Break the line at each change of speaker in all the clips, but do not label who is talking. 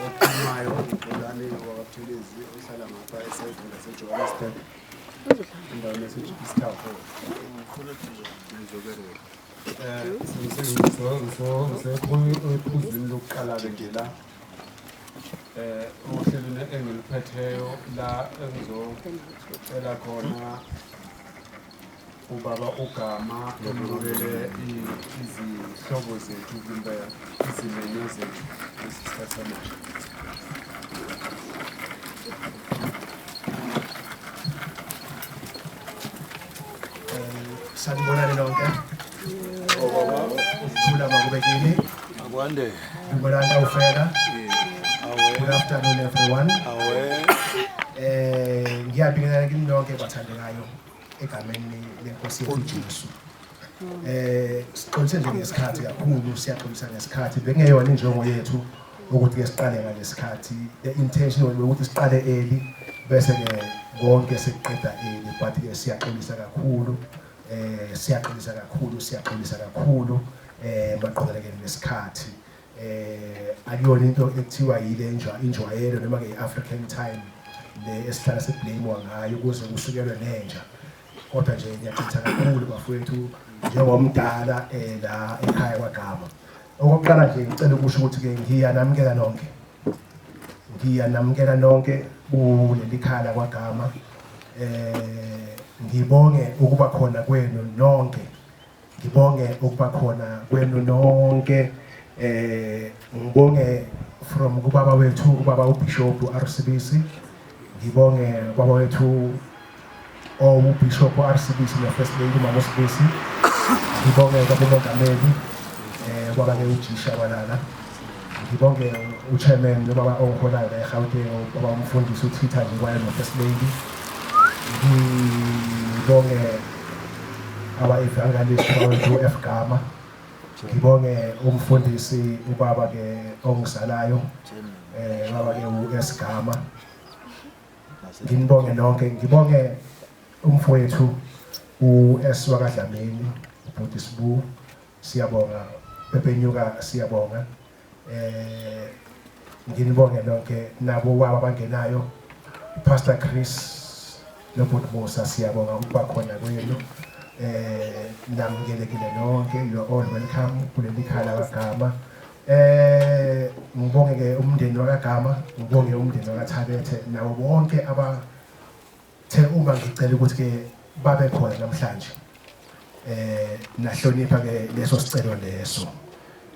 Okhulumayo uXolani wakaButhelezi ohlala ngapha esayidini laseJohannesburg endaweni yaseJipistown. Ngisephuzini lokuqala-ke nje la ohlelweni engiliphetheyo la engizocela khona ubaba uGama emukele izihlobo zethu kumbe izimenywa zethu lesi sikhathi samanje.
Sanibonani nonke. Ukuthula makube kini.
Akwande.
Dumelang kaofela. Good afternoon everyone.
Awe.
Ngiyabingelela kini nonke bathandekayo egameni lenkosi yethu Jesu. Sixolise nje ngesikhathi kakhulu, siyaxolisa ngesikhathi. Bekungeyona injongo yethu ukuthi ke siqale ngalesikhathi. The intention ukuthi siqale early bese ke konke sekuqeda early, but ke siyaxolisa kakhulu. Siyaxolisa kakhulu, siyaxolisa kakhulu maqondelene nesikhathi. Akuyona into ekuthiwa yile injwayelo noma ke i-African time le esihlala siblame ngayo ukuze kusukelwe nenja. Kodwa nje ngiyachitha kakhulu bafowethu njengomdala la ekhaya kwaGama. Okokuqala nje ngicela ukusho ukuthi ke ngiyanamukela nonke. Ngiyanamukela nonke kuleli khaya kwaGama. Ngibonge ukuba khona kwenu nonke. Ngibonge ukuba khona kwenu nonke. Ngibonge from kubaba wethu ubaba uBishop RCBC. Ngibonge ubaba wethu uBishop RCBC no First Lady Mama Sibisi. Ngibonge baba uMongameli ubaba ke uJisha Walala. Ngibonge uchairman ubaba ongiholayo la eGauteng ubaba umfundisi uThitha nje kwaye no First Lady. Ngibonge our evangelist wethu F Gama. Ngibonge umfundisi ubaba ke ongizalayo baba ke uS Gama. Nginibonge nonke, ngibonge umfowethu uS wakaDlamini, ubhuti Sibu, siyabonga, Pepenyuka siyabonga. Nginibonge nonke nabo baba abangenayo, Pastor Chris noBhuti Musa, siyabonga ukuba khona kwenu. Namukelekile nonke, you are all welcome kuleli khaya lakaGama. Ngibonge ke umndeni wakaGama, ngibonge umndeni wakaThabethe nawo bonke abathe uma ngicela ukuthi ke babe khona namhlanje. Nahlonipha ke leso sicelo leso.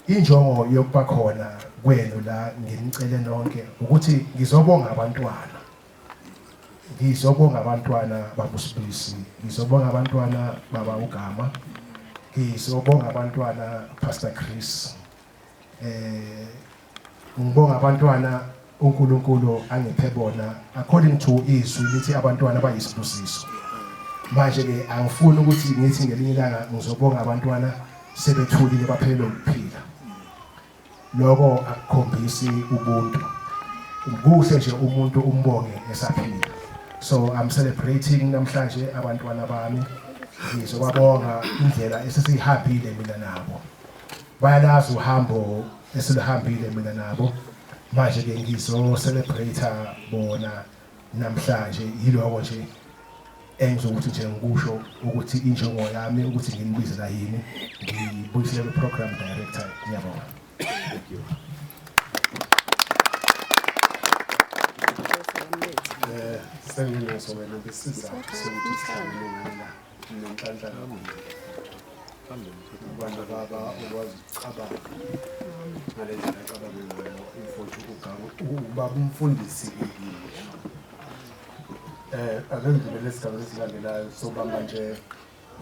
Injongo yokuba khona kwenu la nginicele nonke ukuthi ngizobonga abantwana. Ngizobonga abantwana babuSibisi, ngizobonga abantwana baba uGama, ngizobonga abantwana Pastor Chris. Ngibonga abantwana uNkulunkulu angiphe bona according to izwi lithi abantwana bayisibusiso. Manje ke angifuni ukuthi ngithi ngelinye ilanga ngizobonga abantwana sebethulile baphelele ukuphila. Lokho akukhombisi ubuntu. Kuhle nje umuntu umbonge esaphila. So I'm celebrating namhlanje abantwana bami. Ngizobabonga indlela esesihambile mina nabo. Bayalazi uhambo esiluhambile mina nabo. Manje ke ngizo celebrate bona namhlanje. Yiloko nje engizokuthi nje ngikusho ukuthi injongo yami ukuthi nginibize la yini, ngibuyisele ku program director. Ngiyabonga.
Thank you. Senginaso wena besizathu sokuthi sihlangane ngala nenhlanhla kakhulu. Abantu baba ukwazi ukucabanga ngale ndlela acabange ngayo umfowethu uGama, ubaba umfundisi kini. Ake ngidlulele esigabeni esilandelayo, sobamba nje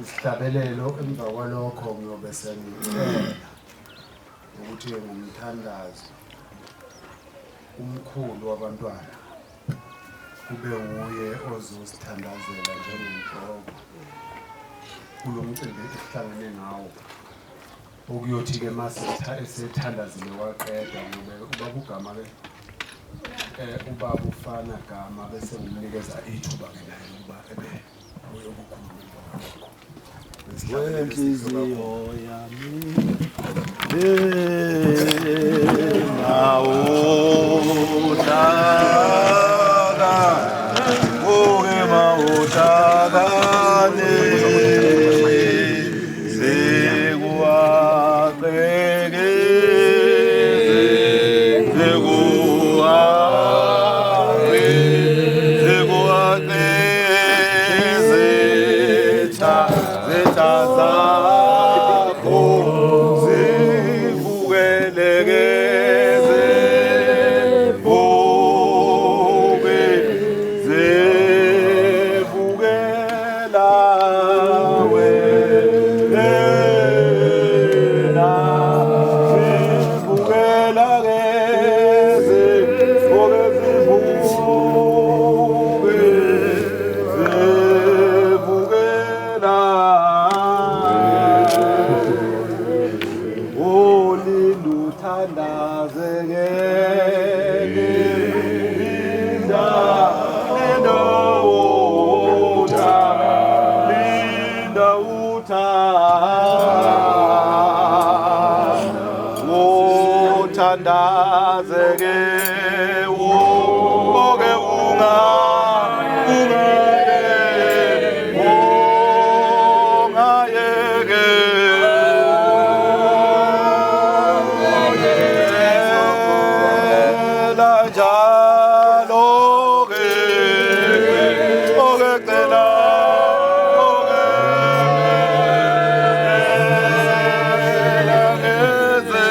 isihlabelelo, emva kwalokho ngiyobe sengicela ukuthi ngumthandazo umkhulu wabantwana kube wuye ozosithandazela njengenhloko kulo mcimbi esihlangene ngawo. Okuyothi-ke mase esethandazile waqeda, ngobe ubaba uGama ke ubaba uFana Gama bese ngimnikeza ithuba-ke naye ukuba ebe uyokukhuluma emva kwalokho.
Wenhliziyo yami nawo. Ungaze-ke oke unga ungeke ungayeke Cela njalo-ke oke cela oke cela ngeze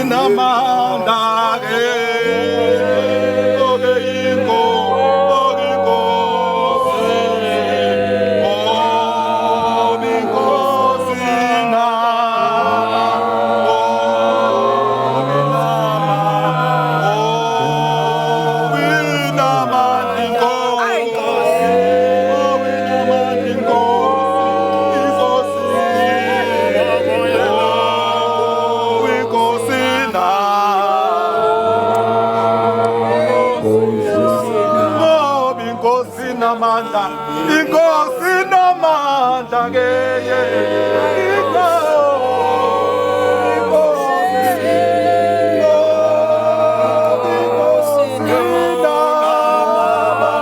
Namanda ke oke ingo oke inkosi omi inkosi na omi nama omi nama inkosi omi nama inkosi inkosi omi inkosi na. Ngoba inkosi namandla, inkosi namandla ke ye. Inkosi, ngoba inkosi namandla,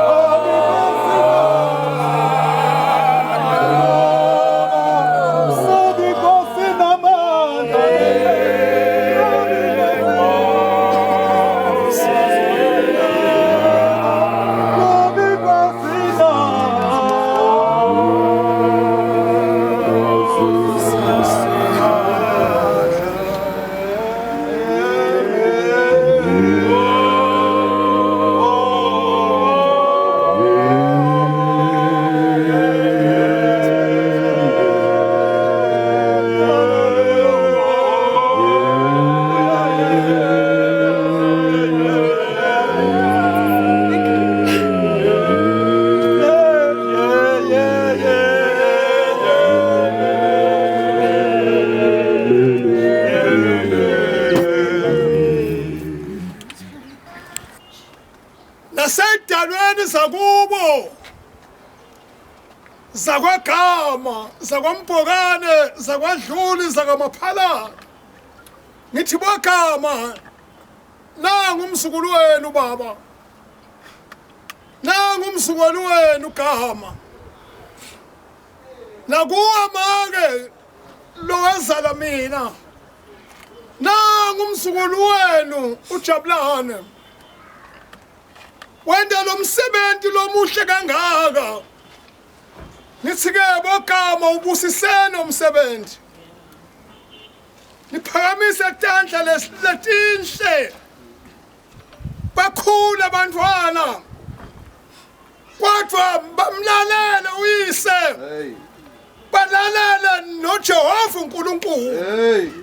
ngoba inkosi namandla, ngoba inkosi
Nasedalweni zakubo zakwagama zakwampokane zakwadluli zakamaphalala ngithi bogama nangu umzukulu wenu baba nangu umzukulu wenu gama nakuwa make lowazala mina nangu umzukulu wenu ujabulane wenda lo msebenzi lomuhle kangaka ngithi ke bogama ubusisene umsebenzi niphakamise tandla letinhle bakhula abantwana kodwa bamlalele uyise balalele noJehova uNkulunkulu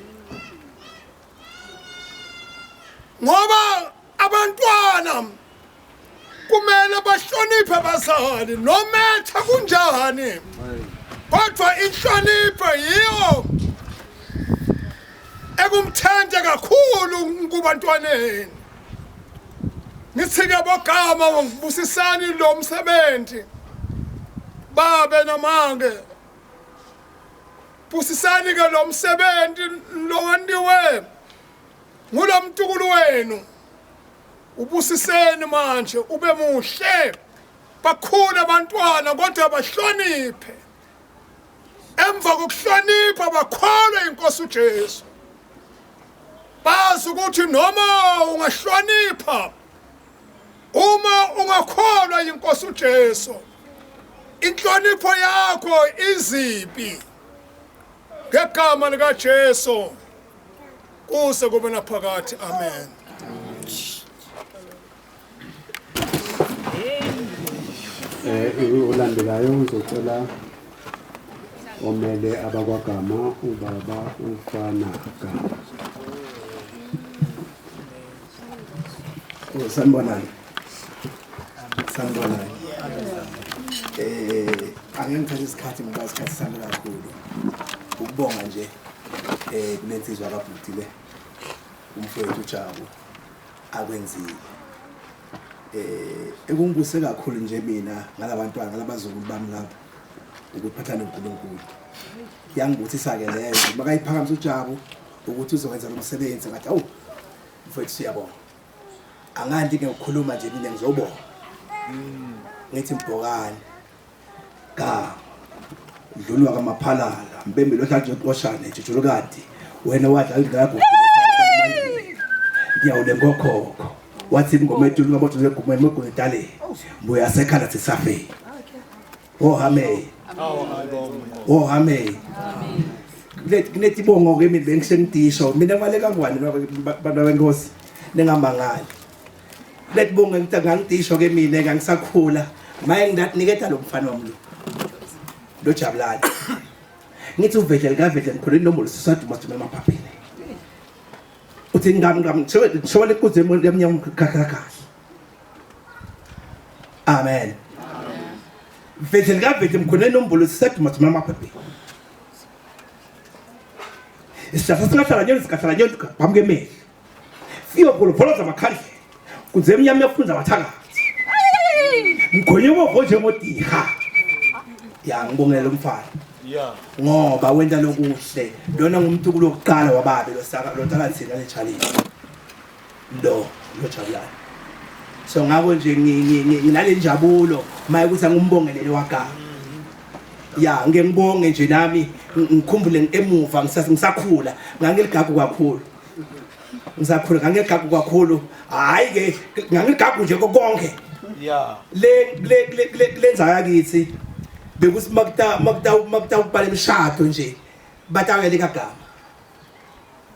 ngoba abantwana kumele bahloniphe abazali nometha kunjani kodwa inhlonipho yiyo ekumthanda kakhulu kubantwaneni. Ngithi ke bogama ngibusisani lo msebenzi babe namange busisani ke lo msebenzi lo wandiwe ngulomtukulu wenu ubusiseni manje ube muhle bakhule abantwana kodwa bahloniphe emva kokuhlonipha bakholwe inkosi uJesu bazi ukuthi noma ungahlonipha uma ungakholwa inkosi uJesu inhlonipho yakho izipi ngegama lika Jesu kuze kube naphakathi. Amen.
Ulandelayo ngizocela omele abakwagama ubaba uFana Gama.
Oh, sanibonani. Sanibonani. Angeke ngithathe isikhathi ngoba isikhathi sami kakhulu. Ukubonga nje kulensizwa kaBhuti le umfowethu uJabu akwenzile. Ekungibuse kakhulu nje mina ngalabantwana ngalabazukulu bami lapha ukuphatha noNkulunkulu. Yangibuthisa ke leyo makayiphakamisa uJabu ukuthi uzokwenza lo msebenzi, ngathi awu mfowethu siyabonga. Angandi ke ukukhuluma nje mina ngizobonga. Ngithi Mbhokane ka dlulwa kaMaphalala mbembe lo hlatshwe qoshane jujulukati wena wadla ingakho ngiyawule ngokhokho wathi ingoma etulu ngabothi legumeni mogulidale mbuya sekhala sisafe. Oh amen. Oh amen. Kunetibongo ke mina bengisengidisho mina ngibaleka ngwane bantu benkosi ningamangali. Letibongo ngangidisho ke mina ngangisakhula maye nginiketa lo mfana wami lo Jabulani. Ngithi uvedle likavedle ngikhulele inombolo sisaduma siduma emaphaphini. Uthi ngam ngam ngishobele kuze emnyama kahle kahle. Amen. Vedle likavedle ngikhulele inombolo sisaduma siduma emaphaphini. Isihlahla singahlala nyoni singahlala nyoni phambi kwemehlo. Fiyo pholo zamakhandlela. Kunze emnyama yafunza abathakathi. Mkhonye bovo njengodiha. Ya ngibongela umfana. Ngoba wenta lokuhle. Lona ngumntu lokuqala wababe losaka lotala thina lechalile. Lo Jabulani. So ngakho nje nginale njabulo maye ukuthi angimbongelele wagama. Ya ngeke ngibonge nje nami ngikhumbule emuva ngisakhula ngangiligagu kakhulu. Ngisakhula ngangiligagu kakhulu. Hayi ke ngangiligagu nje konke.
Yeah.
Le le le lenza yakithi bekuthi makuta makuta makuta ubhala imishado nje batawele kagama.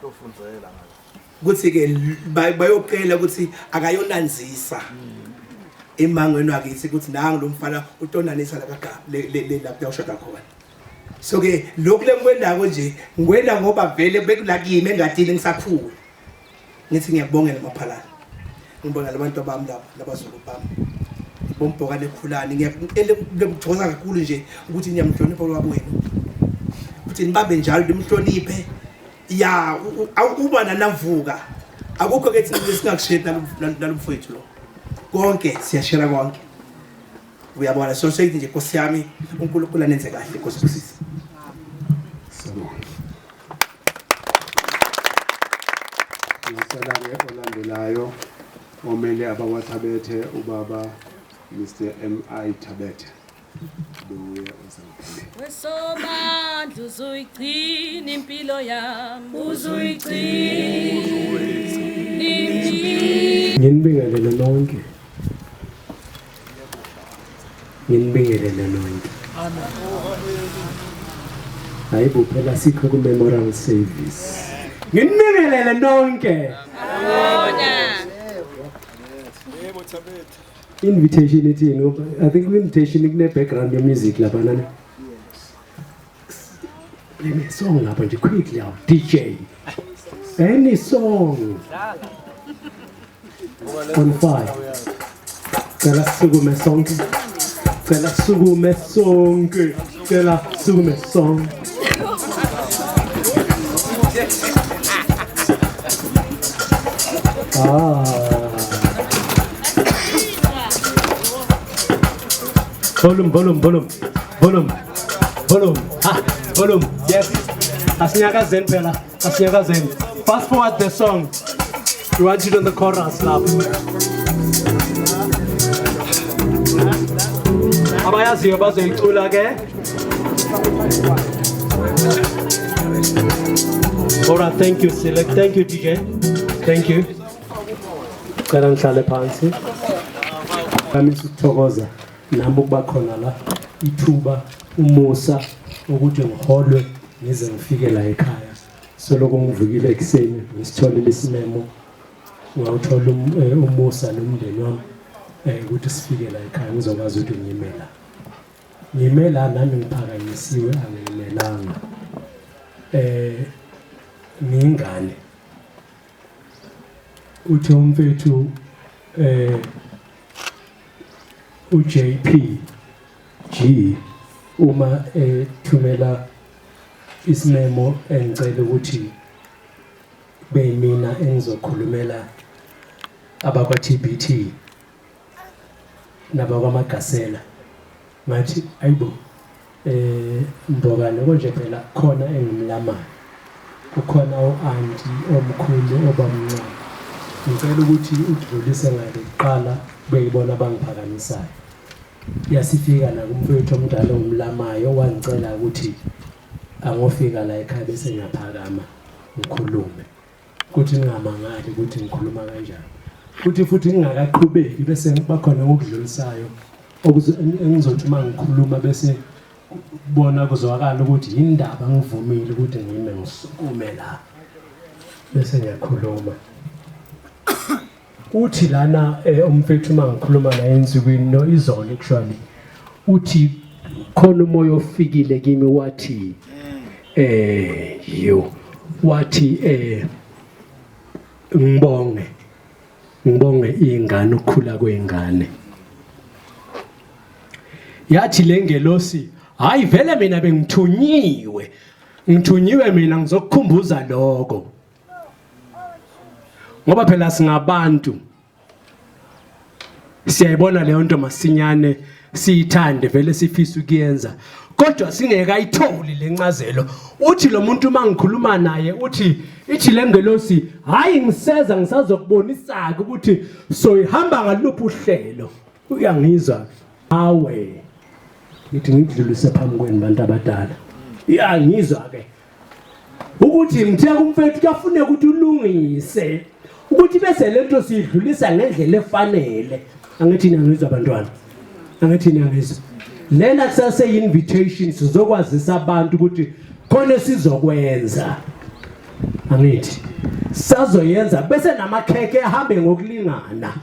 Tofundzela ngayo.
Kuthi ke bayoqela ukuthi akayonanzisa emangweni wakithi ukuthi nangu lo mfana utonanisa la kagama le la kuyawushada khona. So ke lokhu lengikwendako nje ngikwenda ngoba vele bekulakimi engadini ngisakhula. Ngithi ngiyakubongela Maphalala. Ngibonga labantu bami laba labazulu bami. Bombhokane ekhulani ngiyakuthokoza kakhulu nje ukuthi niyamhlonipha lwabo wenu. Ukuthi nibambe njalo nimhloniphe. Ya uba nanavuka. Akukho ke thina singakusheri nalomfowethu lo. Konke siyashera konke. Uyabona so seyithi nje Nkosi yami uNkulunkulu anenze kahle Nkosi kusisi.
Sibonga. Ngisala-ke olandelayo omele abakwaThabethe ubaba Mr. M.I. Thabethe. Buye uzangiphinde.
Wesomandla uzuyigcina impilo yami, uzuyigcina impilo.
Nginibingelele nonke. Nginibingelele nonke.
Amen.
Hayibo phela sikho ku memorial service. Nginibingelele nonke.
Yebo Thabethe.
Invitation ithini? I think invitation kune background ye music lapha nana. Play me a song lapha nje quickly out DJ. Any song. On fire. Cela sukume sonke. Cela sukume sonke. Cela sukume sonke. Ah. Volume, volume, volume, volume, volume, ah, volume, yes. Asinyakazeni phela, asinyakazeni. Fast forward the song. We want you on the chorus now. Abayaziyo bazoyicula ke. All right, thank you, Select. Thank you, DJ. Thank you. Cela ngihlale phansi. Nami sithokoza nami ukuba khona la ithuba umusa ukuthi ngiholwe ngize ngifike la ekhaya. Soloko ngivukile ekuseni ngisitholile isimemo ngawuthola umusa nomndeni wami ukuthi sifike la ekhaya ngizokwazi ukuthi ngime la. Ngime la nami ngiphakanyisiwe angimelanga. Ngiyingane. Uthe umfethu Eh uJP G uma ethumela isimemo engicela ukuthi beyimina engizokhulumela abakwa TBT nabakwaMagasela ngathi ayibo eh Mbokane konje phela khona engimlamayo kukhona u-anti omkhulu obamncane ngicela ukuthi udlulise ngale kuqala beyibona abangiphakamisayo yasifika nakumfowethu omdala ongumlamayo wangicela ukuthi angofika la ekhaya bese ngiyaphakama ngikhulume kuthi ningamangali ukuthi ngikhuluma kanjani kuthi futhi ngingakaqhubeki bese bakhona ngokudlulisayo engizothi uma ngikhuluma bese bona kuzwakala ukuthi yindaba ngivumile ukuthi ngime ngisukume la bese ngiyakhuluma uthi lana eh, umfethu uma ngikhuluma naye ensukwini no izolo actually uthi khona umoya ofikile kimi wathi eh yo wathi eh ngibonge ngibonge ingane ukukhula kwengane yathi lengelosi hayi vele mina bengithunyiwe ngithunyiwe mina ngizokukhumbuza lokho ngoba phela singabantu siyayibona leyo nto masinyane siyithande vele sifisa ukuyenza kodwa singekayitholi lencazelo uthi lo muntu uma ngikhuluma naye uthi ithi lengelosi hayi ngiseza ngisazokubonisa ke ukuthi soyihamba ngaluphi uhlelo uyangizwa awe ngithi ngidlulise phambi kwenu bantu abadala uyangizwa ke ukuthi ngithe kumfethu kuyafuneka ukuthi ulungise ukuthi bese lento siyidlulisa ngendlela efanele angithi niyangizwa abantwana angithi niyangizwa lena kusase invitation sizokwazisa abantu ukuthi khona sizokwenza angithi sazoyenza bese namakhekhe ahambe ngokulingana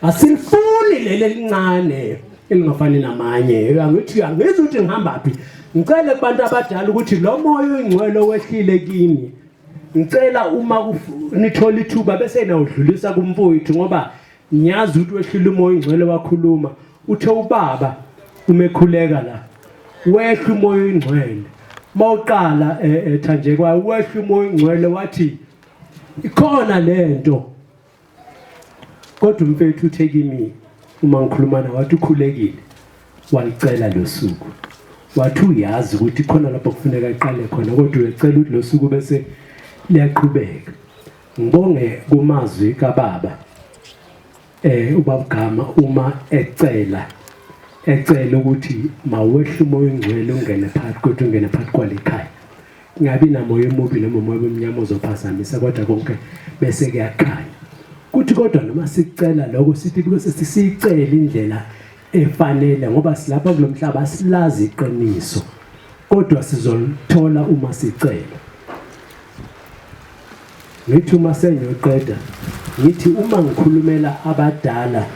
asilifuni leli elincane elingafani namanye angithi angizwa ukuthi ngihamba phi ngicele kubantu abadala ukuthi lo moya oyingcwele owehlile kimi ngicela uma nithola ithuba bese nawudlulisa kumfowethu ngoba ngiyazi ukuthi wehlile umoya oyingcwele wakhuluma uthe ubaba umekhuleka la wehla umoya oyingcwele mawuqala ethanjekwa eh, wehla umoya oyingcwele wathi ikhona lento Kodwa umfethu uthe kimi uma ngikhuluma naye wathi ukhulekile walicela lo suku wathi uyazi ukuthi khona lapho kufuneka aqale khona kodwa uyacela ukuthi lo suku bese liyaqhubeka ngibonge kumazwi kababa eh ubabugama uma ecela ecela ukuthi mawehla umoya ongcwele ungene phakathi kwethu ungene phakathi kwalekhaya Kungabi namoya omubi noma umoya omnyama ozophazamisa kodwa konke bese kuyakhanya. Kuthi kodwa noma sicela lokho sithi bese sisicela indlela efanele ngoba silapha kulomhlaba silazi iqiniso kodwa sizolithola uma sicela. Ngithi uma sengiyoqeda ngithi uma ngikhulumela abadala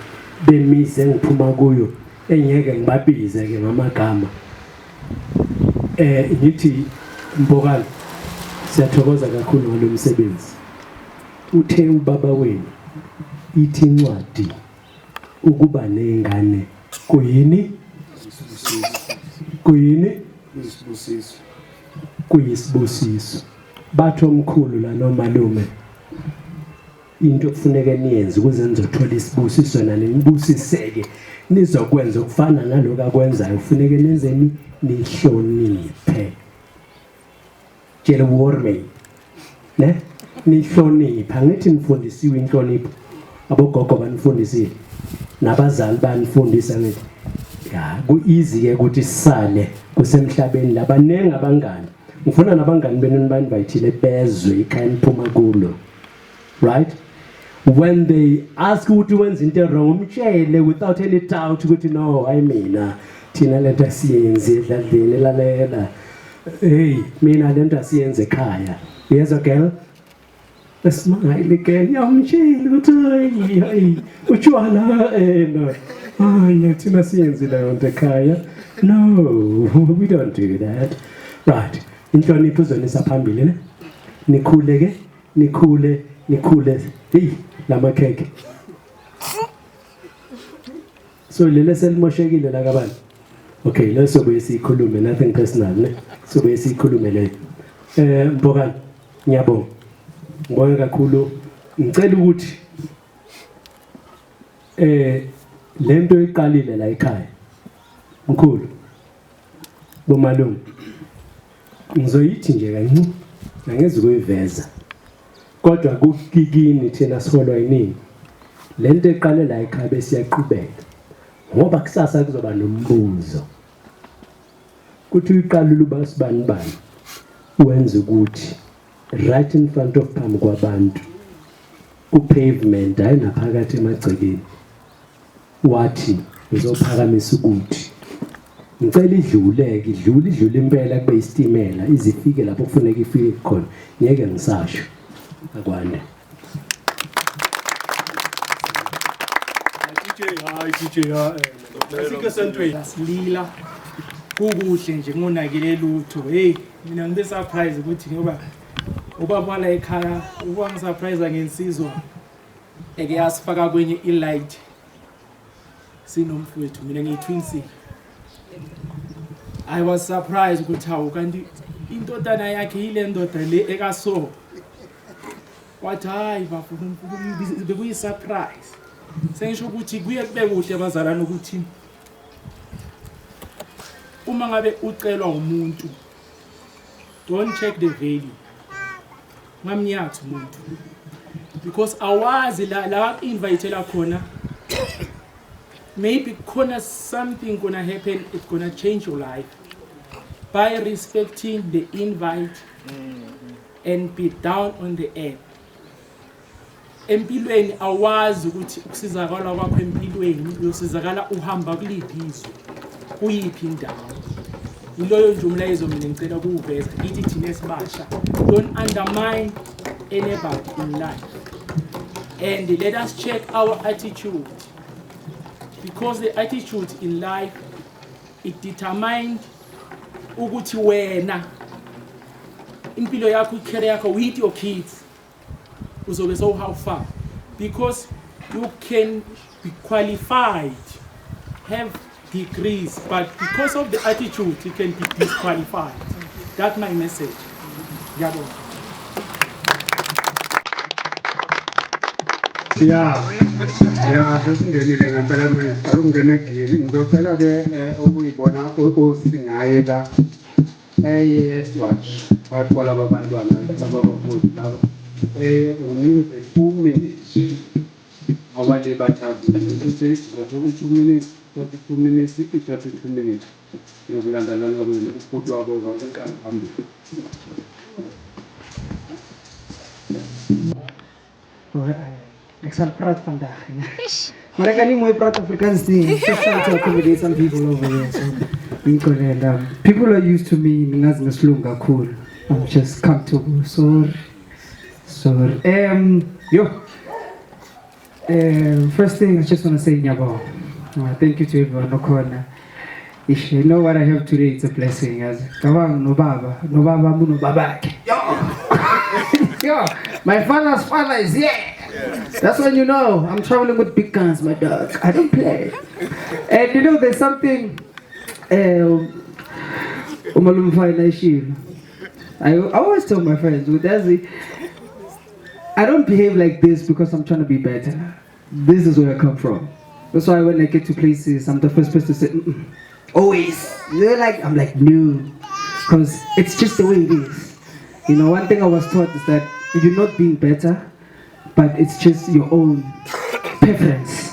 bemizi engiphuma kuyo engeke ngibabize ke ngamagama Eh ngithi Mbokane siyathokoza kakhulu ngalomsebenzi. Uthe ubaba wenu ithi incwadi ukuba nezingane kuyini? Kuyini?
Isibusiso.
Kuyisibusiso. Bathi omkhulu la nomalume into okufuneka niyenze ukuze nizothola isibusiso nani nibusiseke nizokwenza okufana nalokhu akwenzayo kufuneke nenzeni nihloniphe tshela warming ne nihloniphe angithi nifundisiwe inhlonipho abogogo banifundisile nabazali banifundisa ngithi ya ku-easy ke ukuthi sisale kusemhlabeni labaningi abangani ngifuna nabangani benu niba-invayithile bezwe ikhaya niphuma kulo right when they ask ukuthi wenza into wrong umtshele without any doubt ukuthi no hayi mina thina lento asiyenzi edladleni lalela hey mina lento asiyenze ekhaya yezwa girl smile girl yamtshela ukuthi hayi hayi utshwala eh no hayi thina siyenzi leyo nto ekhaya no we don't do that right inhlonipho izonisa phambili ne nikhule ke nikhule nikhule hey lamakhekhe So lele selimoshekile la kabani. Okay, leso sobuye siyikhulume, nothing personal ne. Sobuye siyikhulume leyo. Mbokane, ngiyabonga. Ngibonge kakhulu. Ngicela ukuthi lento iqalile la ekhaya. Mkhulu. Bomalume. Ngizoyithi nje kancane, angeze kuyiveza. Kodwa kukikini thina siholwa yinini. Lento eqale la ekhaya bese iyaqhubeka. Ngoba kusasa kuzoba nombuzo. Kuthi uyiqalile uba sibani bani wenza ukuthi right in front of phambi kwabantu ku pavement hayi naphakathi emagcekeni wathi ngizophakamisa ukuthi ngicela idluleke idlule idlule impela kube isitimela izifike lapho kufuneka ifike khona ngeke ngisasho akwande.
DJ hayi DJ asikho esentweni
silila kukuhle nje ngonakele lutho. Hey, mina ngibe surprise ukuthi ngoba ubaba la ekhaya ubangisurprise ngensizwa eke yasifaka kwenye i-light sinomfowethu, mina ngiyi-twin. I was surprised ukuthi hawu kanti indodana yakhe yile ndoda le ekaso. Wathi hayi bafuna bekuyi-surprise. Sengisho ukuthi kuye kube kuhle abazalwane ukuthi uma ngabe ucelwa umuntu, don't check the value, ngamnyathi umuntu, because awazi la invitela khona, maybe khona something gonna happen, it's gonna change your life. By respecting the invite and be down on the earth. Empilweni awazi ukuthi ukusizakala kwakho empilweni uyosizakala uhamba kuliphi izwe, kuyiphi indawo. Yiloyo nje umlayezo mina ngicela ukuwuveza kithi thina esibasha. Don't undermine anybody in life, and let us check our attitude, because the attitude in life, it determined ukuthi wena impilo yakho, i-career yakho with your kids uzobe so how far, because you can be qualified, have degrees, but because of the attitude you can be disqualified. That's my message. Ngiyabonga.
Ya, sesingenile ngempela manje, siqala ukungena egiyeni. Ngizocela ke ukuyibona usingaye la eye wathi kwalaba bantwana ababafundi laba unike 2 minutes ngoba nje bathathu 2 minutes, 32 minutes, i-32 minutes yokulandelana kwenu ubhuti wabo zonke phambili.
Ek sal praat vandag. Maar ek kan nie mooi praat Afrikaans nie. Just trying to accommodate some people over here. So ngixolele. People are used to me ngingazi ngesilungu kakhulu. I'm just comfortable. Sorry. Sorry. Yo. First thing I just want to say ngiyabonga. Thank you to everyone okhona. Ish, you know what I have today, it's a blessing. As cabang nobaba, nobaba munobabakhe. Yo. Yo, my father's father is here. That's when you know I'm traveling with big guns, my dog. I don't play. And you know, there's something. Umalume Fine. I always tell my friends, I don't behave like this because I'm trying to be better. This is where I come from. That's why when I get to places, I'm the first person to say, mm-mm. Always. They're like, I'm like, no. Because it's just the way it is. You know, one thing I was taught is that you're not being better, but it's just your own preference.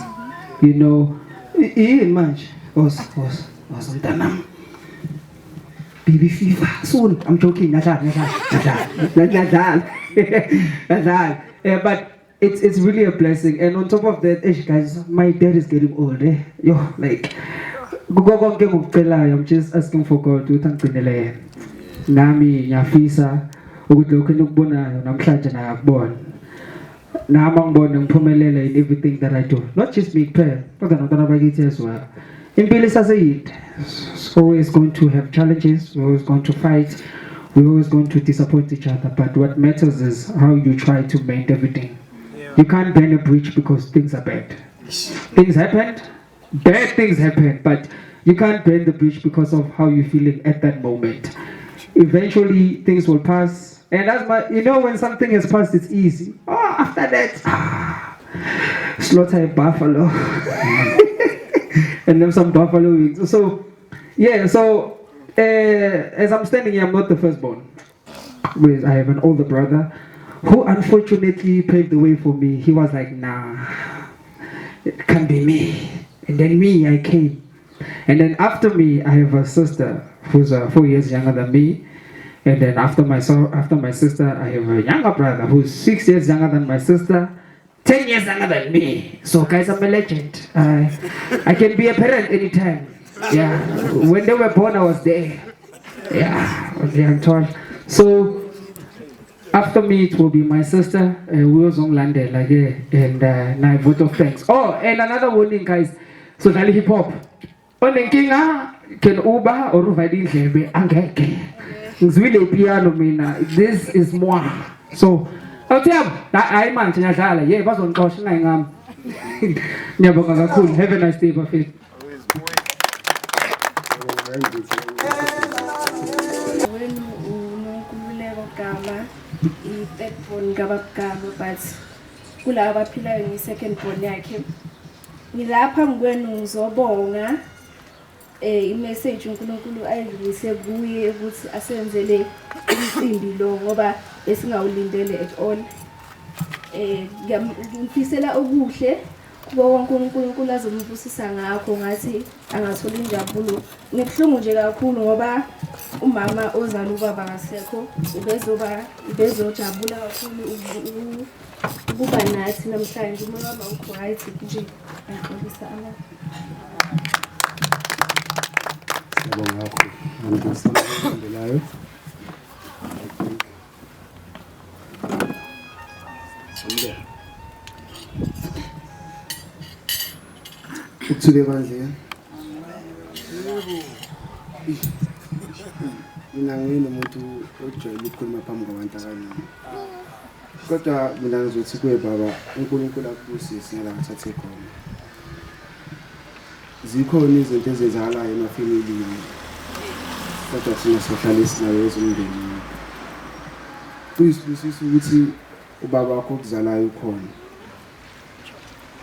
You know, yini manje? Os, os, os mntanami. Baby fever soon. I'm joking. Ngiyadlala, ngiyadlala, ngiyadlala. Ngiyadlala. Yeah, but it's really a blessing. And on top of that, eh, guys, my dad is getting old. Eh? Yo, like, kuko konke engikucelayo, I'm just asking for God ukuthi angigcinele yena. Nami ngiyafisa ukuthi lokhu enikubonayo namhlanje naye akubone. Nami angibone ngiphumelele in everything that I do. Not just me kuphela, kodwa nabantwana bakithi as well. Impilo isaseyinde. It's always going to have challenges, we're always going to fight, we're always going to disappoint each other, but what matters is how you try to mend everything. You can't burn a bridge because things are bad. Things happened. Bad things happen, but you can't burn the bridge because of how you're feeling at that moment. Eventually, things will pass. And as my, you know, when something has passed, it's easy. Oh, after that, slaughter a buffalo. And then some buffalo wings. So, yeah, so as I'm standing here, I'm not the firstborn. Because I have an older brother who unfortunately paved the way for me. He was like, nah, it can't be me. And then me, I came. And then after me, I have a sister who's 4 years younger than me. And then after my sister, I have a younger brother who's 6 years younger than my sister, 10 years younger than me. So guys, I'm a legend. I can be a parent anytime. Yeah. When they were born, I was there. Yeah, okay, I'm tall. So after me, it will be my sister, Landela, and my vote of thanks. Oh, and another warning, guys. So dlala hip hop. Onenkinga can Uber or uvale indlebe angeke. Ngizwile ipiano mina. This is moi. So awuthemba, hayi manje ngiyadlala. Yeah, bazongixosha ngayingami. Ngiyabonga kakhulu. Have a nice day, bafethu.
Wenu uNonkululeko Gama, i-third born kaBaba but kulaba abaphilayo ngi-second born yakhe. Ngilapha ngikwenu ngizobonga i-message uNkulunkulu ayidlulise kuye ukuthi asenzele umcimbi lo ngoba besingawulindele at all. Ngifisela okuhle kubo wonke uNkulunkulu azombusisa ngakho, ngathi angathola injabulo. Ngibuhlungu nje kakhulu ngoba umama ozala ubaba ngasekho ubezojabula kakhulu ukuba nathi namhlanje. Uma baba ukho right nje ngixolisa ama.
Siyabonga kakhulu. Ngikulandelayo.
Ukuthule ebandleni. Mina nginomuntu ojwayele ukukhuluma phambi kwabantu abaningi. Kodwa mina ngizothi kuye baba, uNkulunkulu akubusise ngala ngathathe khona. Zikhona izinto ezenzakalayo emafemilini. Kodwa thina sohlale sinayo ezomndeni. Kuyisibusiso ukuthi ubaba wakho okuzalayo ukhona.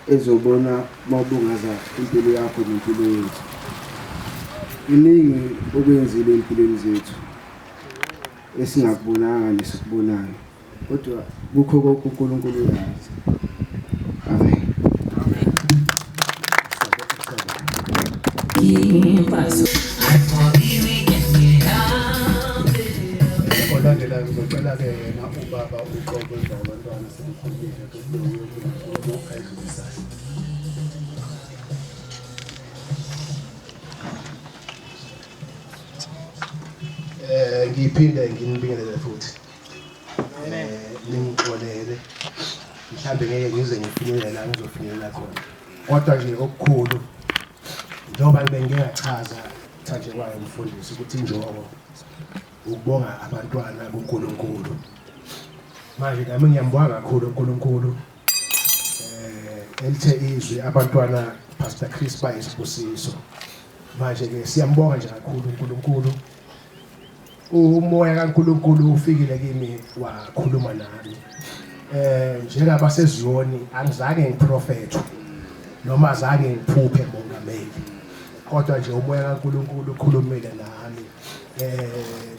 Ezobona mawubungaza impilo yakho nempilo yethu. Iningi okwenzile empilweni zethu esingakubonanga nesikubonayo, kodwa kukho konke uNkulunkulu uyazi. Amen.
Olandelayo ngizocela-ke yena ubaba uqobo emva kwabantwana sebekhulumile kube uye ayidlulisayo. Ngiphinde nginibingelele futhi. Ningixolele. Mhlambe ngeke ngize ngifinyelele la ngizofinyelela khona. Kodwa nje okukhulu njengoba bengingachaza Thanjekwayo umfundisi ukuthi injongo ukubonga abantwana kuNkulunkulu. Manje nami ngiyambonga kakhulu uNkulunkulu. Elithe izwi abantwana Pastor Chris bayisibusiso. Manje ke siyambonga nje kakhulu uNkulunkulu. Umoya kaNkulunkulu ufikile kimi wakhuluma nami. Njengabaseziyoni angizange ngiprofethe noma azange ngiphuphe mongameli. Kodwa nje umoya kaNkulunkulu ukhulumile nami.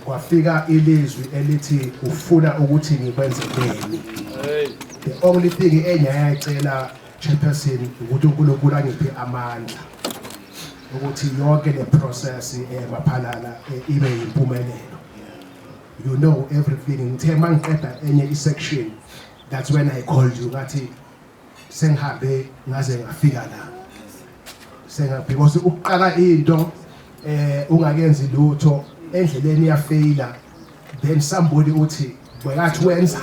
Kwafika ilizwi elithi ufuna ukuthi ngikwenzeleni. The only thing engiyayicela chairperson ukuthi uNkulunkulu angiphe amandla ukuthi yonke le process emaphalala ibe impumelelo. You know everything. Ngithe mangiqeda enye i-section, that's when I called you ngathi sengihambe ngaze ngafika la. Because ukuqala into ungakenzi lutho endleleni yafaila, then somebody uthi wekathi wenza.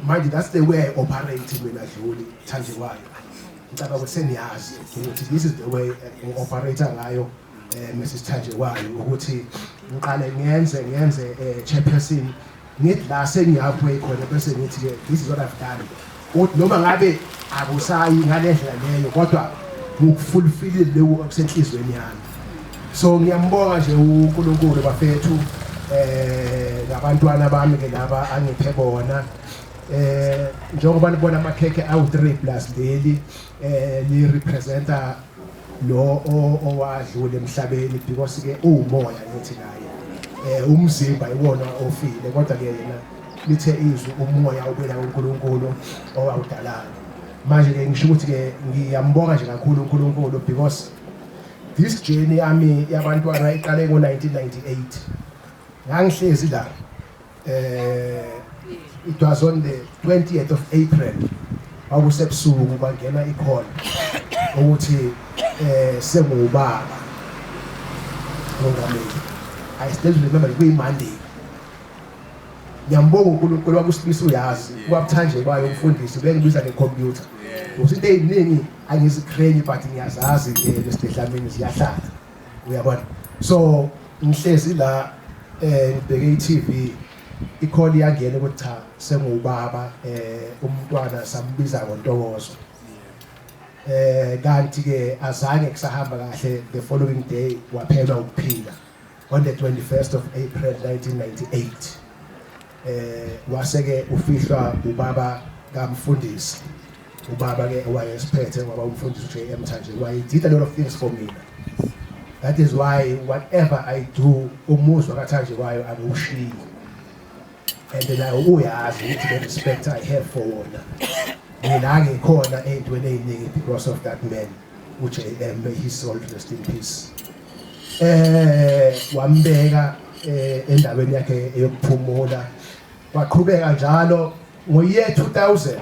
Manje that's the way I operate mina Dluli Thanjekwayo. Ngicabanga ukuthi seniyazi ukuthi this is the way ngi-operate ngayo Mrs Thanjekwayo, ukuthi ngiqale ngenze chairperson ngithi la sengihalfway khona bese ngithi ke this is what I've done. Uthi noma ngabe akusayi ngale ndlela leyo, kodwa Ngikufulfillile lokhu okusenhlizweni yami. So ngiyambonga nje uNkulunkulu bafethu ngabantwana bami ke laba angiphe bona. Njengoba nibona amakhekhe awu-3 plus leli li representa lo owadlula emhlabeni, because ke uwumoya ngithi naye umzimba iwona ofile, kodwa ke yena lithe izwi umoya ubuyela kuNkulunkulu owawudalayo. Manje ke ngisho ukuthi ke ngiyambonga nje kakhulu uNkulunkulu, because this journey yami yabantwana iqale ngo-1998. Ngangihlezi la, it was on the 20th of April, kwakusebusuku, kwangena i-call ukuthi sengubaba mongameli. I still remember, kuyi-Monday. Ngiyambonga uNkulunkulu wakusibisa, uyazi kwabuthanjekwayo kwayo umfundisi bengibiza ngekhompyutha ukuthi into ey'ningi angizikhrenyi, but ngiyazazi Mr Dlamini, ziyahlala, uyabona. So ngihlezi la, ngibheke i-TV, i-call iyangena ukuthi cha, senguwubaba, umntwana sambiza ngoNtokozo. Kanti ke azange kusahamba kahle, the following day waphelwa ukuphila on the 21st of April 1998. Waseke ufihlwa ubaba kamfundisi, ubaba ke owayesiphethe, ngoba umfundisi uJM Thanje why did a lot of things for me. That is why whatever I do, umuzwa kaThanje wayo angiwushiyi, and naye uyazi ukuthi the respect I have for wona. Mina ngikhona ey'ntweni ey'ningi because of that man uJM, may his soul rest in peace. Wambeka endaweni yakhe eyokuphumula. Waqhubeka njalo ngo-year 2000,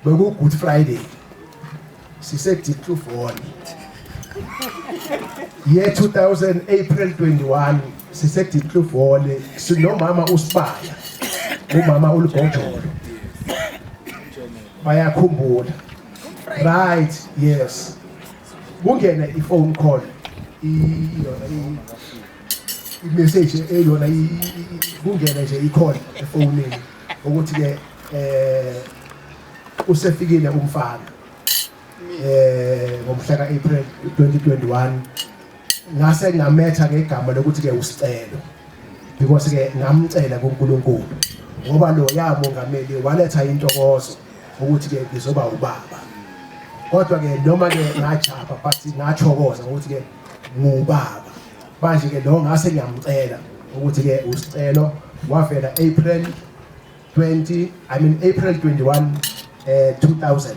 beku Good Friday, sise Diepkloof Hall, year 2000, April 21, sise Diepkloof Hall, sinomama uSibaya, umama uLugojolo, bayakhumbula, right? Yes. Kungene i-phone call, iyona i-message eyona, kungene nje i-call efonini ukuthi ke usefikile umfana ngomhla ka-April 2021. Ngase ngametha ngegama lokuthi ke uSicelo, because ke ngamcela kuNkulunkulu, ngoba lo ya mongameli waletha intokozo ukuthi ke ngizoba ubaba. Kodwa ke noma ke ngajabha, but ngathokoza ukuthi ke ngubaba manje. Ke lo ngase ngiyamcela ukuthi ke uSicelo wavela April 20, I mean April 21, 2000,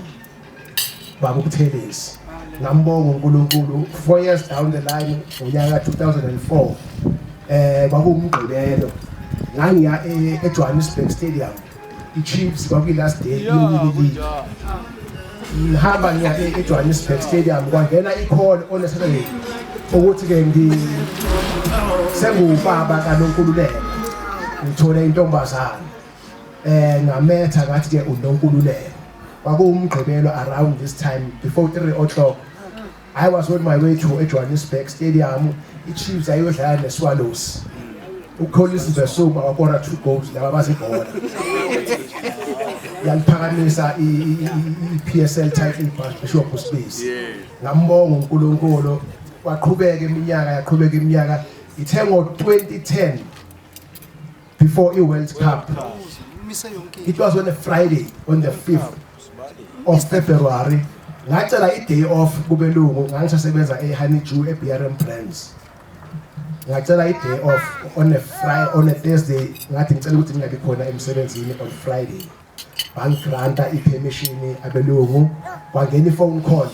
baba uButhelezi. Ngambonga uNkulunkulu. 4 years down the line, ngonyaka 2004, kwakuwumgqibelo, ngangiya eJohannesburg Stadium, iChiefs kwakuyi last day iwini league. Ngihamba ngiya eJohannesburg Stadium, kwangena i-call on a Saturday ukuthi ke ngi sengubaba kaNonkululeko, ngithole intombazana. Ngametha ngathi ke uNonkululeko. Kwakuwumgqibelo around this time, before 3 o'clock, I was on my way to eJohannesburg Stadium. iChiefs ayodlala neSwallows. uCollins Mbesuma wakora two goals, laba bazibhola yaliphakamisa i-PSL title, Bishop Usibisi. Ngambonga uNkulunkulu. Waqhubeka iminyaka, yaqhubeka iminyaka, ithe ngo-2010 before i-World Cup, it was on a Friday, on the 5th of February, ngacela i-day off kubelungu. Ngangisasebenza e-Honeydew, e-BRM Brands. Ngacela i-day off on a Friday, on a Thursday, ngathi ngicela ukuthi ngingabi khona emsebenzini on Friday. Bangigranta i-permission abelungu. Kwangena i-phone call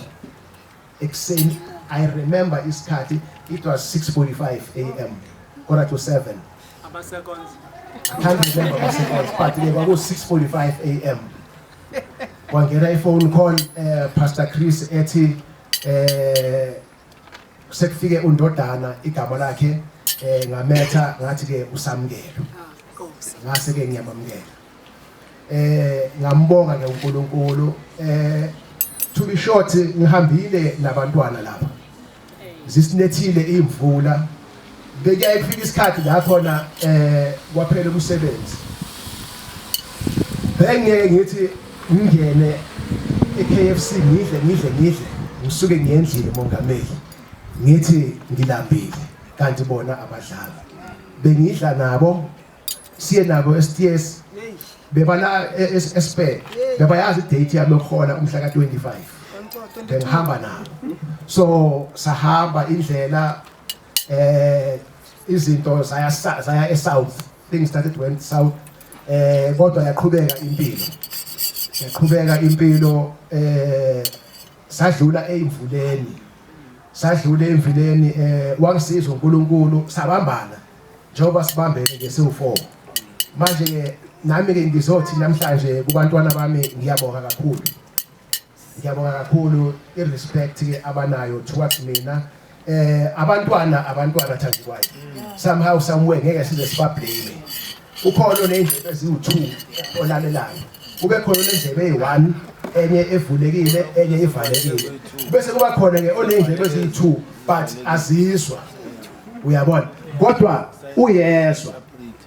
ekuseni. I remember isikhathi, it was 6:45 a.m., 6:45.
Ama-seconds.
I can't remember ama-seconds, but ke kwaku 6:45 a.m. Kwangena i-phone call, Pastor Chris ethi sekufike undodana, igama lakhe ngametha ngathi ke uSamukelo. Ngase ke ngiyamamukela. Ngambonga ke uNkulunkulu. To be short, ngihambile nabantwana lapha, zisinethile imvula, bekuyaye kufika isikhathi la khona kwaphela umsebenzi, bengeke ngithi ngingene e-KFC ngidle ngidle ngidle. Ngisuke ngiyendlini mongameli, ngithi ngilambile kanti bona abadlali. Bengidla nabo, siye nabo STS, bebala SP, bebayazi date yami yokuhola umhla ka-25. Bengihamba nabo. So sahamba indlela, izinto zaya e-south, things started went south, kodwa yaqhubeka impilo. Yaqhubeka impilo, sadlula eyimvuleni. Sadlula emvuleni, wangisiza uNkulunkulu, sabambana njengoba sibambene nje siwu4. Manje ke nami ke ngizothi namhlanje kubantwana bami ngiyabonga kakhulu. Ngiyabonga kakhulu i-respect ke abanayo towards mina. Abantwana thandiwayo. Somehow somewhere ngeke size sibablame. Ukhona onendlebe eziwu2 olalelayo. Kube khona onendlebe eyi1, enye evulekile, enye ivalekile. Bese kuba khona ke onendlebe eziyi2 but azizwa. Uyabona? Kodwa uyezwa.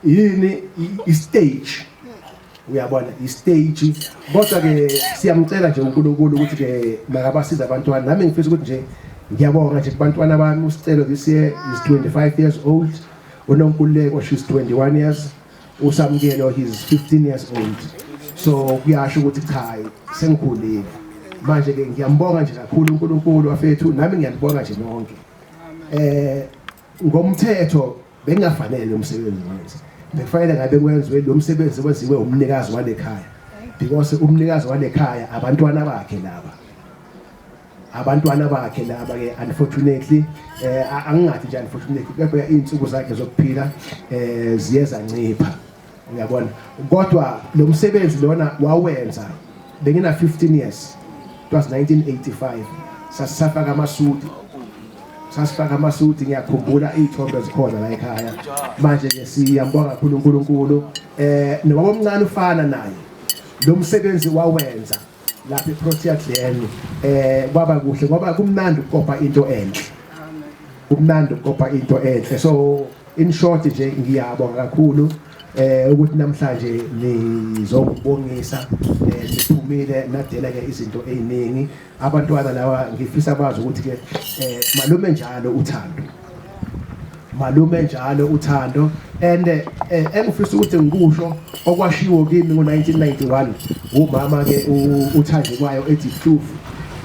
Yini i-stage? Uyabona i-stage. Kodwa ke siyamcela nje uNkulunkulu ukuthi ke makabasize abantwana. Nami ngifisa ukuthi nje ngiyabonga nje kubantwana bami. uSicelo this year is 25 years old. uNonkululeko, she's 21 years. uSamkelo, he's 15 years old. So kuyasho ukuthi cha, sengikhulile. Manje ke ngiyambonga nje kakhulu uNkulunkulu wafethu, nami ngiyanibonga nje nonke. Ngomthetho bengafanele umsebenzi wenze. Bekufanele ngabe kwenziwe lo msebenzi, wenziwe umnikazi walekhaya. Because umnikazi walekhaya abantwana bakhe laba. Abantwana bakhe laba ke unfortunately, angingathi nje unfortunately, kepha izinsuku zakhe zokuphila ziye zancipha. Uyabona? Kodwa lo msebenzi lona wawenza bengina 15 years. It was 1985. Sasifaka amasudi. Sasifaka amasudi, ngiyakhumbula izithombe zikhona la ekhaya. Manje ke siyambonga kakhulu uNkulunkulu. Nobaba omncane ufana naye. Lo msebenzi wawenza lapha eProtea Glen, kwaba kuhle ngoba kumnandi ukukopa into enhle. Kumnandi ukukopa into enhle. So in short nje ngiyabonga kakhulu ukuthi namhlanje nizongibongisa, niphumile nadela ke izinto eziningi. Abantwana lawa ngifisa bazi ukuthi ke malume njalo uthando. Malume njalo uthando. And engifisa ukuthi ngikusho okwashiwo kimi ngo-1991 umama ke uthandekwayo ethi Hlufu,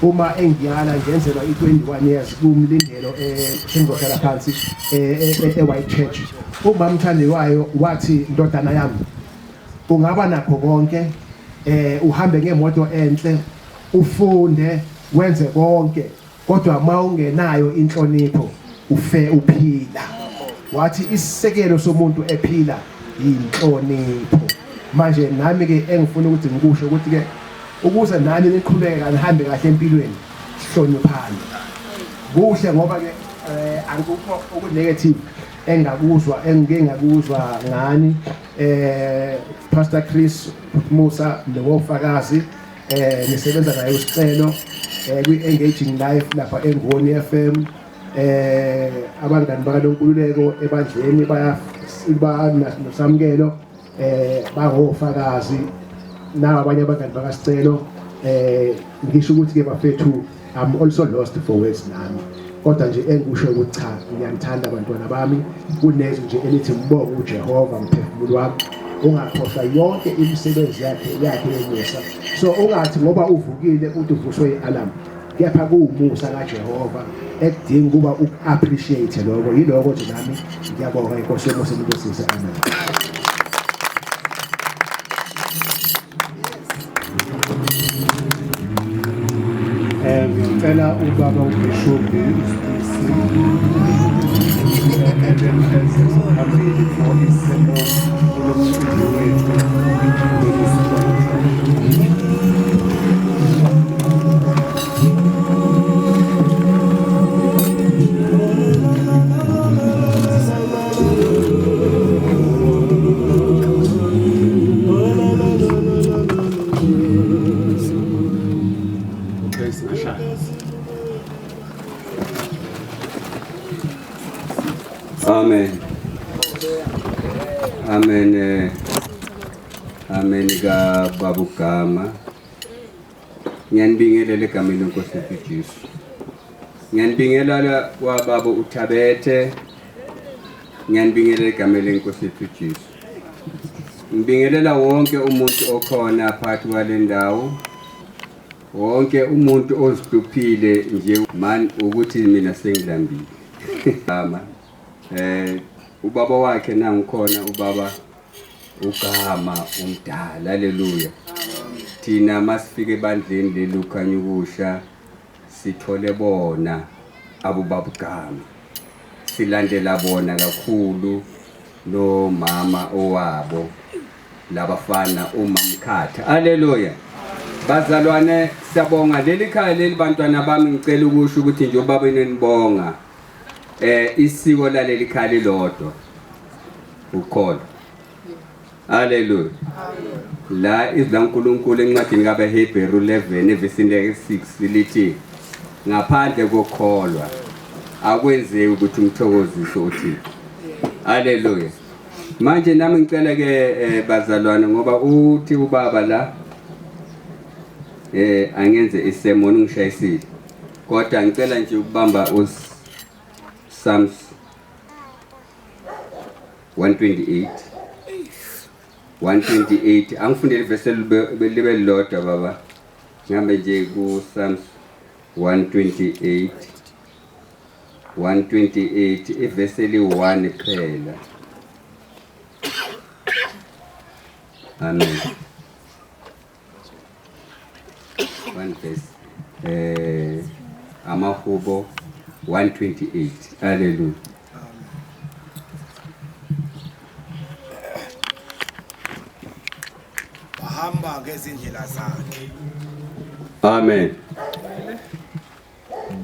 uma engiyala ngenzelwa i-21 years kumlindelo sengizohlala phansi e-White Church. Umama uthandekwayo wathi, ndodana yami, ungaba nakho konke, uhambe ngemoto enhle, ufunde, wenze konke, kodwa mawungenayo inhlonipho ufe uphila. Wathi isisekelo somuntu ephila inhlonipho. Manje nami ke engifuna ukuthi ngikusho ukuthi ke ukuze nani niqhubeke nihambe kahle empilweni, hloniphani. Kuhle ngoba ke angikho okunegative engakuzwa, engike ngakuzwa ngani. Pastor Chris Musa nowofakazi, nisebenza naye uSicelo kwi-Engaging Life lapha eNgoni FM. Abangani bakaNonkululeko ebandleni noSamkelo, bangofakazi, nawo abanye abangani bakaSicelo. Ngisho ukuthi ke bafethu, I'm also lost for words nami, kodwa nje engikusho ukuthi cha, ngiyanithanda abantwana bami. Kunezwi nje elithi mbonge uJehova mphefumulo wami, ungakhohlwa yonke imisebenzi yakhe yomusa. So ungathi ngoba uvukile uthi uvuswe i-alarm, kepha kuwumusa kaJehova ekudinga ukuba uku-appreciate lokho. Yiloko nje, nami ngiyabonga. Inkosi yomusa inibusise. Amen.
Ngicela ubaba uBishop uSibisi ebe phambili for isimo kulomcimbi wethu lolu. Okay, singashaya.
Amen. Amen. Amen ka Baba Gama. Ngiyanibingelela egameni lenkosi yethu Jesu. Ngiyanibingelela kwababa uThabethe. Ngiyanibingelela egameni lenkosi yethu Jesu. Ngibingelela wonke umuntu okhona phakathi kwale ndawo. Wonke umuntu ozihluphile nje man ukuthi mina sengilambile. Mama eh ubaba wakhe nangikhona ubaba ugama umdala haleluya thina masifike ebandleni leli ukhanya ukusha sithole bona abobabugama silandela bona kakhulu nomama owabo labafana umamkhatha haleluya bazalwane siyabonga leli khaya leli bantwana bami ngicela ukusho ukuthi nje ubaba inenibonga eh isiko laleli khaya lilodwa ukholo haleluya la izwi laNkulunkulu encwadini kabaHebheru 11 evesini le-6 lithi ngaphandle kokukholwa akwenzeki ukuthi umthokozise uThixo haleluya manje nami ngicela ke eh, bazalwane ngoba uthi ubaba la eh angenze isemoni ngishayisile kodwa ngicela nje ukubamba us Psalms 128 128 angifundele ivesi libe lilodwa baba ngihambe nje ku Psalms 128 128 ivesi eli-1 kuphela amen one verse eh amahubo 128 haleluya
bahamba ngezindlela zakhe
amen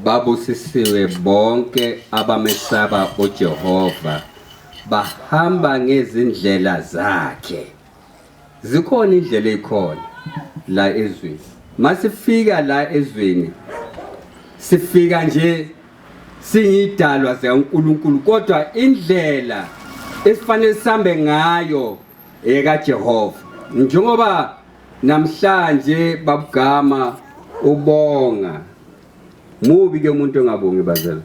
babusisiwe bonke abamesaba uJehova bahamba ngezindlela zakhe Zikhona indlela ezikhona la ezweni. Masifika la ezweni sifika nje singidalwa zikaNkuluNkulu kodwa indlela esifanele sihambe ngayo ekaJehova. Njengoba namhlanje babugama ubonga mubi ke umuntu ongabongi bazela.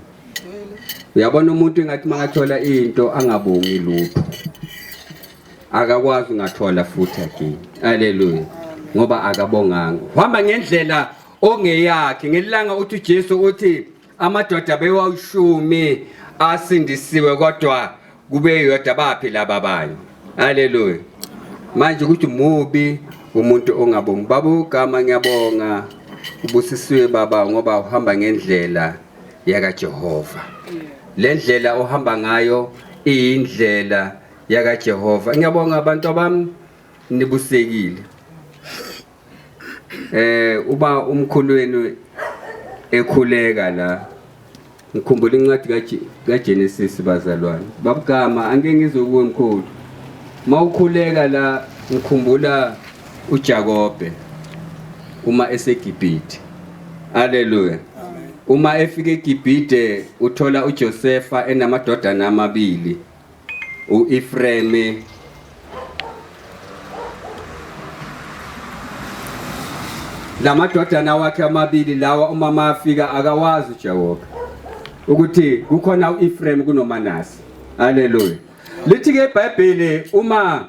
Uyabona umuntu engathi makathola into angabongi lutho. Akakwazi ungathola futhi again. Haleluya. Ngoba akabonganga. Uhamba ngendlela ongeyakhe. Ngelanga uthi uJesu uthi amadoda bewawushumi asindisiwe kodwa kube yodwa baphi laba abanye. Haleluya. Manje ukuthi mubi umuntu ongabongi. Baba ugama ngiyabonga. Ubusisiwe baba ngoba uhamba ngendlela yakaJehova. Le ndlela ohamba ngayo iyindlela yakaJehova. Ngiyabonga abantu abami nibusekile. Eh uba umkhulu wenu ekhuleka la ngikhumbula incwadi kaGenesis bazalwane. Babugama angeke ngizwe kuwe mkhulu. Mawukhuleka la ngikhumbula uJakobe uma eseGibhithe. Haleluya. Uma efika eGibhithe uthola uJosefa enamadodana amabili uEfreme lamadodana wakhe amabili lawa umama afika akawazi uJakobe ukuthi kukhona uEfrem kunoManase. Haleluya. Lithi ke iBhayibheli uma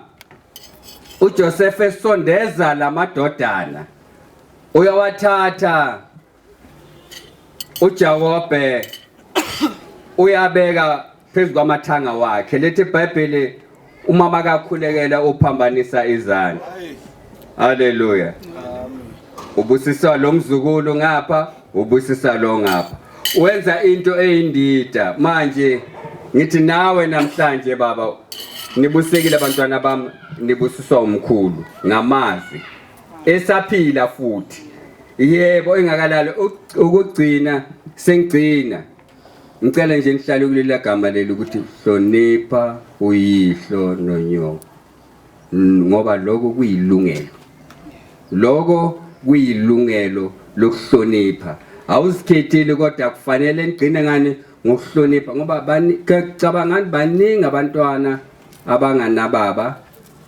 uJoseph esondeza lamadodana uyawathatha uJakobe uyabeka phezu kwamathanga wakhe lethi iBhayibheli uma makakhulekela uphambanisa izandla haleluya ubusisa lo mzukulu ngapha ubusisa lo ngapha wenza into eyindida manje ngithi nawe namhlanje baba nibusekile abantwana bami nibusiswa umkhulu ngamazwi esaphila futhi yebo engakalali ukugcina sengigcina ngicela nje nihlale kuleli gama leli ukuthi hlonipha uyihlo nonyoko ngoba lokho kuyilungelo lokho kuyilungelo lokuhlonipha awuzikhetheli kodwa kufanele nigcine ngani ngokuhlonipha ngoba cabangani baningi abantwana abanganababa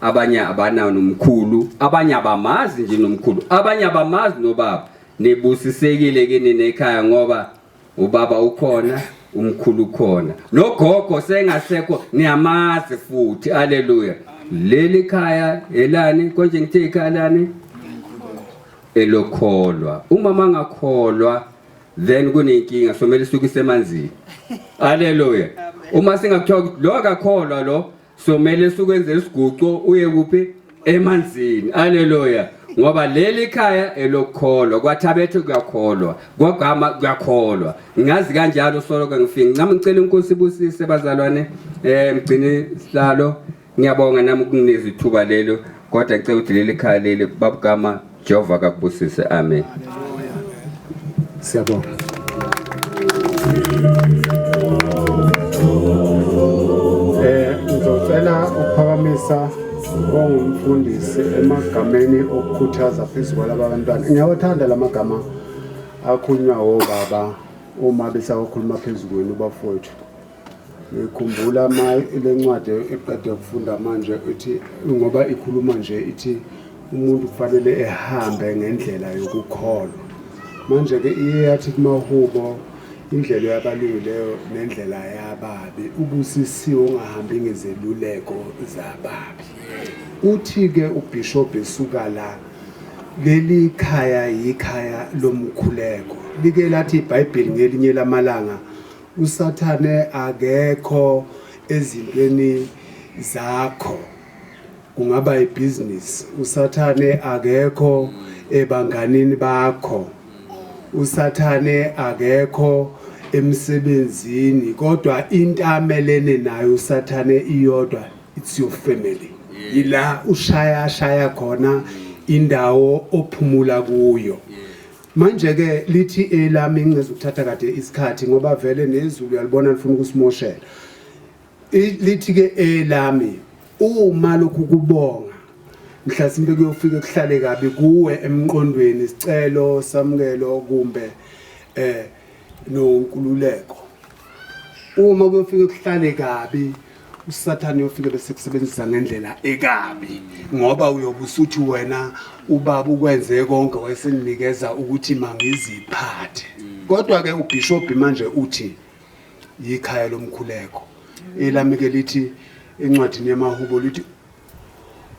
abanye abanawo nomkhulu abanye abamazi nje nomkhulu abanye abamazi nobaba Nibusisekile kini nekhaya ngoba ubaba ukhona, umkhulu ukhona, nogogo sengasekho, niyamazi futhi. Haleluya. Leli khaya elani konje? Ngithe ikhaya lani? Elokholwa. Uma mangakholwa then kunenkinga, somele suke isemanzini. Haleluya. Uma singakuthiwa lo akakholwa lo, somele sukwenze isiguco uye kuphi? Emanzini. Haleluya. Ngoba leli khaya elokholwa, kwaThabethe kuyakholwa, kwagama kuyakholwa, ngazi kanjalo. Solo ngifika ncama, ngicela inkosi ibusise bazalwane. Mgcini sihlalo, ngiyabonga nami ukunginikeza ithuba lelo, kodwa ngicela ukuthi leli khaya leli, babugama, Jehova kakubusise. Amen.
Siyabonga. Ngizocela ukuphakamisa ongumfundisi emagameni okukhuthaza phezu kwalaba bantwana. Ngiyawathanda lamagama akhulunywa obaba uma besawakhuluma phezu kwenu bafowethu. Ngikhumbula ma le ncwadi eqede ukufunda manje ithi, ngoba ikhuluma nje ithi umuntu kufanele ehambe ngendlela yokukholwa. Manje ke iye yathi kumahubo indlela yabalungileyo nendlela yababi, ubusisiwe ungahambi ngezeluleko zababi. Uthi ke uBishop esuka la, leli khaya yikhaya lomkhuleko. Like lathi iBhayibheli ngelinye lamalanga, uSathane akekho ezintweni zakho, kungaba ibhizinisi, uSathane akekho ebanganini bakho, uSathane akekho emsebenzini, kodwa into amelene nayo uSathane iyodwa, it's your family. Ila ushaya shaya khona, indawo ophumula kuyo. Manje ke lithi elami, ngizokuthatha kade isikhathi ngoba vele nezulu uyalibona lifuna ukusimoshela. Lithi ke elami, uma lokhu kubonga mhlasimbe kuyofika kuhlale kabi kuwe emqondweni, isicelo samukelo kumbe nonkululeko, uma kuyofika kuhlale kabi, uSathane uyofika bese kusebenzisa ngendlela ekabi, ngoba uyobe usuthi wena ubaba ukwenze konke, wayesenginikeza ukuthi mangiziphathe. Kodwa ke uBishop manje uthi yikhaya lomkhuleko. Elami ke lithi encwadini yamahubo, lithi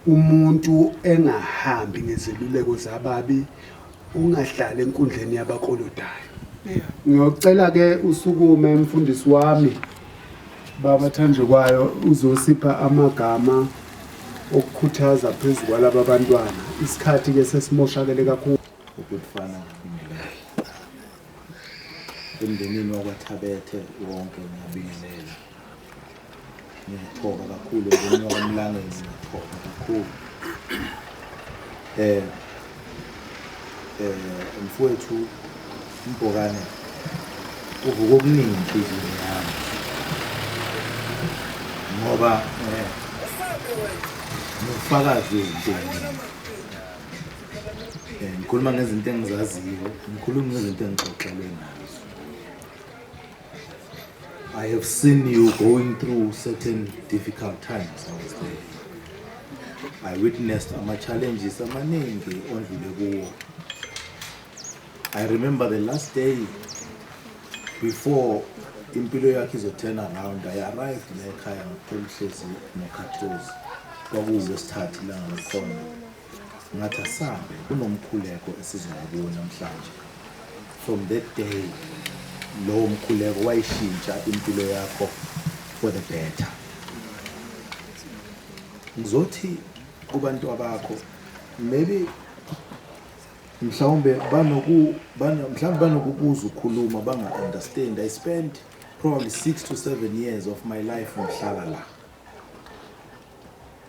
umuntu engahambi ngezeluleko zababi, ungahlali enkundleni yabakolodayo. Ngiyocela ke usukume mfundisi wami, baba Thanjekwayo, uzosipha amagama okukhuthaza phezu kwalaba bantwana. Isikhathi ke sesimoshakele kakhulu.
Ukufana ngibingelela emndenini wakwaThabethe wonke, ngiyabingelela, ngiyathoba kakhulu. Emndenini wakwaMlangeni ngiyathoba kakhulu. Mfowethu Mbhokane, uvuka okuningi enhliziyweni yami ngoba ngufakazi wezinto eziningi. Ngikhuluma ngezinto engizaziyo, ngikhuluma ngezinto engixoxelwe ngazo. I have seen you going through certain difficult times. I was there. I witnessed ama-challenges amaningi ondlule kuwo. I remember the last day before impilo yakhe izo-turn around, I arrived la ekhaya, ngakuthola uhlezi nokhathozi. Kwakuwulwesithathu ilanga lakhona. Ngathi asambe, kunomkhuleko esizoya kuwo namhlanje. From that day, lowo mkhuleko wayishintsha impilo yakho for the better. Ngizothi kubantu abakho, maybe mhlawumbe banoku bano mhlawumbe banokubuza ukhuluma banga understand. I spent probably 6 to 7 years of my life ngihlala la,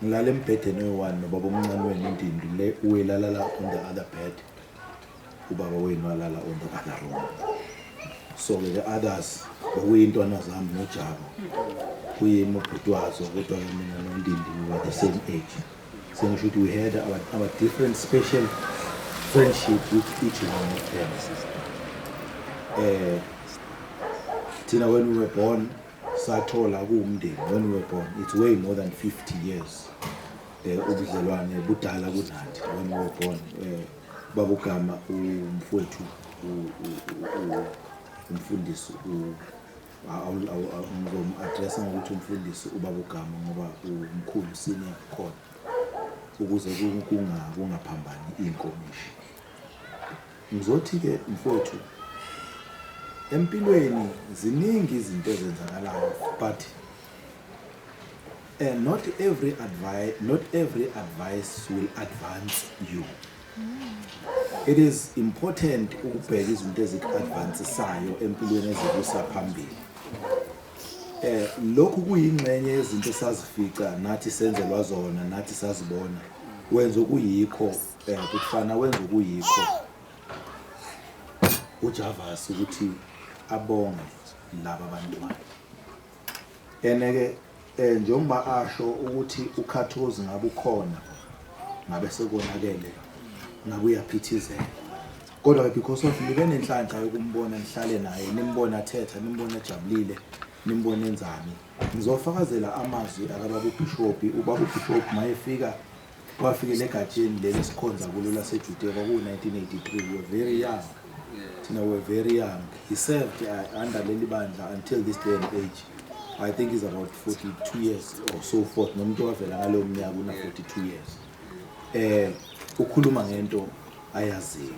ngilala embhedeni oyi-one nobaba omncane wenu uNdindu le, uyelala on the other bed, ubaba wenu walala on the other room. So-ke the others bekuyintwana zami nojabo, kuyimi ubhuti wazo, kodwa-ke mina noNdindi we were the same age. Sengisho ukuthi we had our different special friendship with each one of them. Thina when we were born, sathola kuwumndeni. When we were born, it's way more than 50 years, ubudlelwane budala kunathi. When we were born, Baba uGama umfowethu umfundisi ngizom-addressa ngokuthi umfundisi ubaba uGama ngoba umkhulu senior khona ukuze kungaphambani iy'nkomishi. Ngizothi-ke mfowethu empilweni ziningi izinto ezenzakalayo but not every advice not every advice will advance you. It is important ukubheka izinto eziku-advansisayo empilweni ezikusa phambili. Lokhu kuyingxenye yezinto esazifica nathi senzelwa zona nathi sazibona. Wenza okuyikho kufana wenza okuyikho uJavas ukuthi abonge laba bantwana. Ene-ke njengoba asho ukuthi ukhathozi ngabe ukhona ngabe sekonakele ngabe uyaphithizela kodwa ke because of nibe nenhlanhla yokumbona nihlale naye nimbona athetha nimbona ejabulile nimbona enzani ngizofakazela amazwi akababa ubishop ubaba ubishop mayefika wafikela egatsheni leli esikhonza kulo laseJudea kwaku-1983 we were very young thina we were very young he served under leli bandla until this day and age. I think he's about 42 years or so forth nomuntu owavela ngalowo mnyaka una 42 years. Ukhuluma ngento ayaziyo.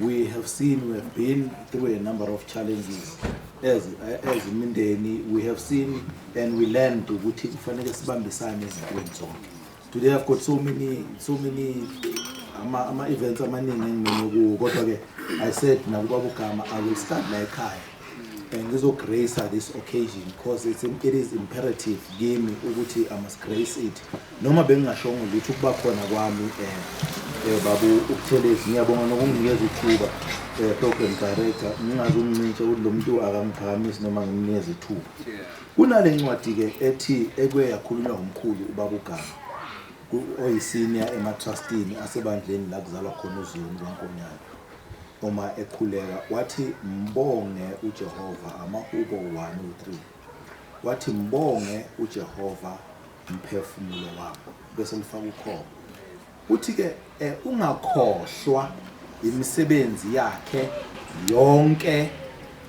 We have seen, we have been through a number of challenges as imindeni. We have seen and we learned ukuthi kufanele sibambisane ezintweni zonke. Today I've got so many ama events amaningi engimenye kuwo kodwa ke I said nakubaba uGama I will start la ekhaya and ngizograce this occasion because it is imperative kimi ukuthi I must grace it. Noma bengingashongo ukuthi ukuba khona kwami babu uButhelezi ngiyabonga nokunginikeza ithuba program director ngingaze ungincintshe ukuthi lo muntu akangiphakamisi noma ngimnikeze ithuba. Kunale ncwadi ke ethi ekwe yakhulunywa umkhulu ubaba uGama oyisenior ematrustini asebandleni la kuzalwa khona uZiyoni kwaNkonyane uma ekhuleka wathi mbonge uJehova amahubo 103 wathi mbonge uJehova mphefumulo wami bese lifaka ukholo uthi ke ungakhohlwa imisebenzi yakhe yonke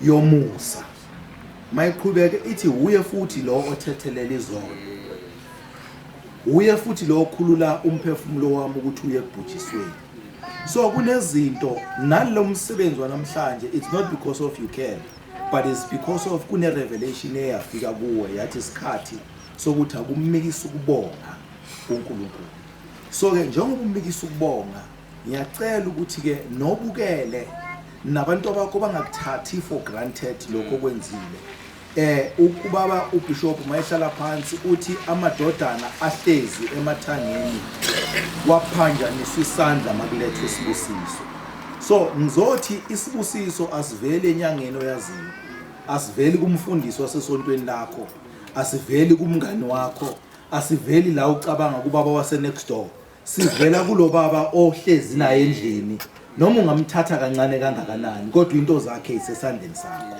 yomusa. Mayiqhubeke ithi uye futhi lo othethelela izono, uye futhi lo okhulula umphefumulo wami ukuthi uye ekubhujisweni. So kunezinto nalo msebenzi wanamhlanje, it's not because of you can but it's because of kune revelation eyafika kuwe yathi isikhathi sokuthi akumikisa ukubonga uNkulunkulu. So ke njengoba umikisa ukubonga ngiyacela ukuthi ke nobukele nabantu abakho bangakuthathi for granted lokho okwenzile. Ukubaba uBishop mayehlala phansi uthi amadodana ahlezi emathangeni waphanjaniswa isandla makulethwe isibusiso. So ngizothi isibusiso asiveli enyangeni oyaziyo, asiveli kumfundisi wasesontweni lakho, asiveli kumngani wakho, asiveli la ucabanga kubaba wase next door, sivela kulo baba ohlezi naye endlini. Noma ungamthatha kancane kangakanani kodwa into zakhe isesandleni sakho.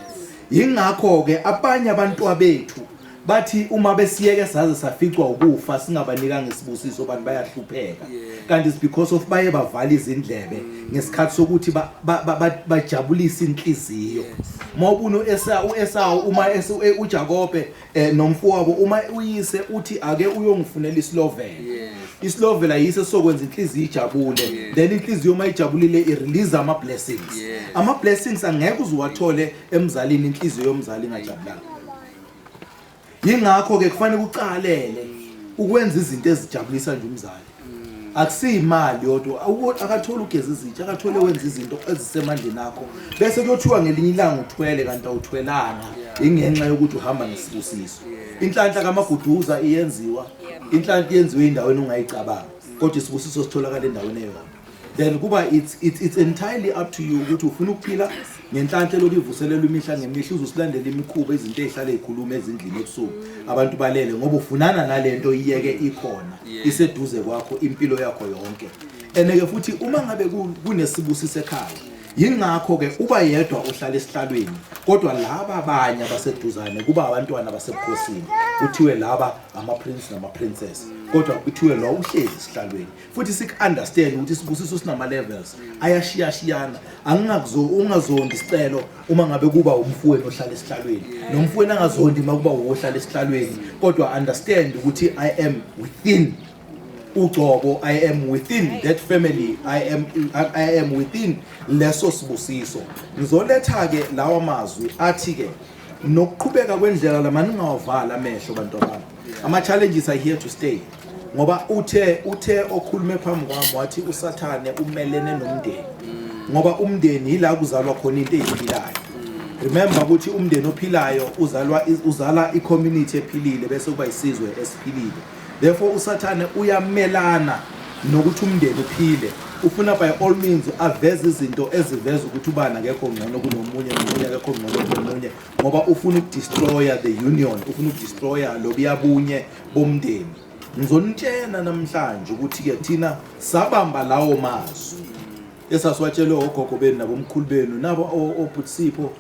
Yingakho ke abanye abantu abethu bathi uma besiyeke saze saficwa ukufa singabanikanga isibusiso abantu bayahlupheka, kanti it's because of baye bavala izindlebe ngesikhathi sokuthi bajabulise inhliziyo. Mawubona uEsau uma uJakobe nomfowabo uma uyise uthi ake uyongifunela isilovela, isilovela yise sokwenza inhliziyo ijabule, then inhliziyo mayijabulile i-release ama blessings. Ama blessings angeke uzuwathole emzalini inhliziyo yomzali ingajabulanga. Yingakho ke kufanele uqalele ukwenza izinto ezijabulisa nje umzali. Akusiyimali yodwa, akathole ugeza izitsha, akathole wenza izinto ezisemandleni akho bese kuyothiwa ngelinye ilanga uthwele kanti awuthwelanga ingenxa yokuthi uhamba ngesibusiso. Inhlanhla kaMaguduza iyenziwa, inhlanhla iyenziwe endaweni ongayicabanga kodwa isibusiso sitholakala endaweni eyodwa. Then kuba it's entirely up to you ukuthi ufuna ukuphila ngenhlanhla lokhu ivuselelwa imihla ngemihla uzusilandela imikhuba izinto ezihlale ikhuluma ezindlini ebusuku abantu balele ngoba ufunana nalento iyeke ikhona iseduze kwakho impilo yakho yonke. Ene ke futhi uma ngabe kunesibusiso ekhaya Yingakho ke uba yedwa ohlala esihlalweni, kodwa laba abanye abaseduzane kuba abantwana basebukhosini, kuthiwe laba ama-prince nama-princess, kodwa kuthiwe lo uhlezi esihlalweni. Futhi siku-understand ukuthi isibusiso sinama-levels ayashiyashiyana. Ungazondi isicelo uma ngabe kuba umfowenu ohlala esihlalweni, nomfowenu angazondi uma kuba uwohlala esihlalweni, kodwa understand ukuthi I am within ugcobo, I am within that family, I am within leso sibusiso. Ngizoletha ke lawa mazwi athi ke nokuqhubeka kwendlela lamani ningawavala amehlo, bantu bami. Ama challenges are here to stay, ngoba uthe okhulume phambi kwami wathi uSathane umelene nomndeni, ngoba umndeni yila kuzalwa khona into eziphilayo. Remember ukuthi umndeni ophilayo uzala i-community ephilile, bese kuba isizwe esiphilile. Therefore uSathane uyamelana nokuthi umndeni uphile. Ufuna by all means aveze izinto eziveza ukuthi ubani akekho ngcono kunomunye, nomunye akekho ngcono kunomunye, ngoba ufuna ukudestroya the union, ufuna ukudestroya lobuyabunye bomndeni. Ngizonitshena namhlanje ukuthi-ke thina sabamba lawo mazwi esasiwatshelwe ogogo benu nabomkhulu benu nabo obhutisipho.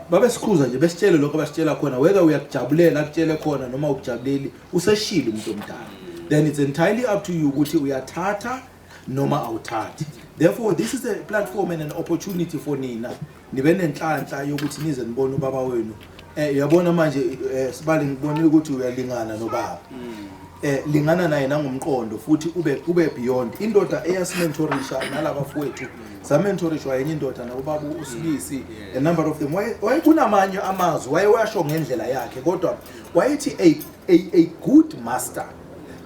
Babesikhuza nje, besitshele lokho abasitshela khona, whether uyakujabulela akutshele khona noma ukujabuleli, useshile umuntu omdala. Then it's entirely up to you ukuthi uyathatha noma awuthathi. Therefore this is a platform and an opportunity for nina nibe nenhlanhla yokuthi nize nibone ubaba wenu. Uyabona manje, sibali, ngibonile ukuthi uyalingana nobaba, lingana naye nangomqondo, futhi ube beyond indoda eyasimentorisha nalaba fowethu. Samentorishwa yenye indoda nabobaba uSibisi, a number of them. Wayekunamanye amazwi wayewasho ngendlela yakhe, kodwa wayethi a good master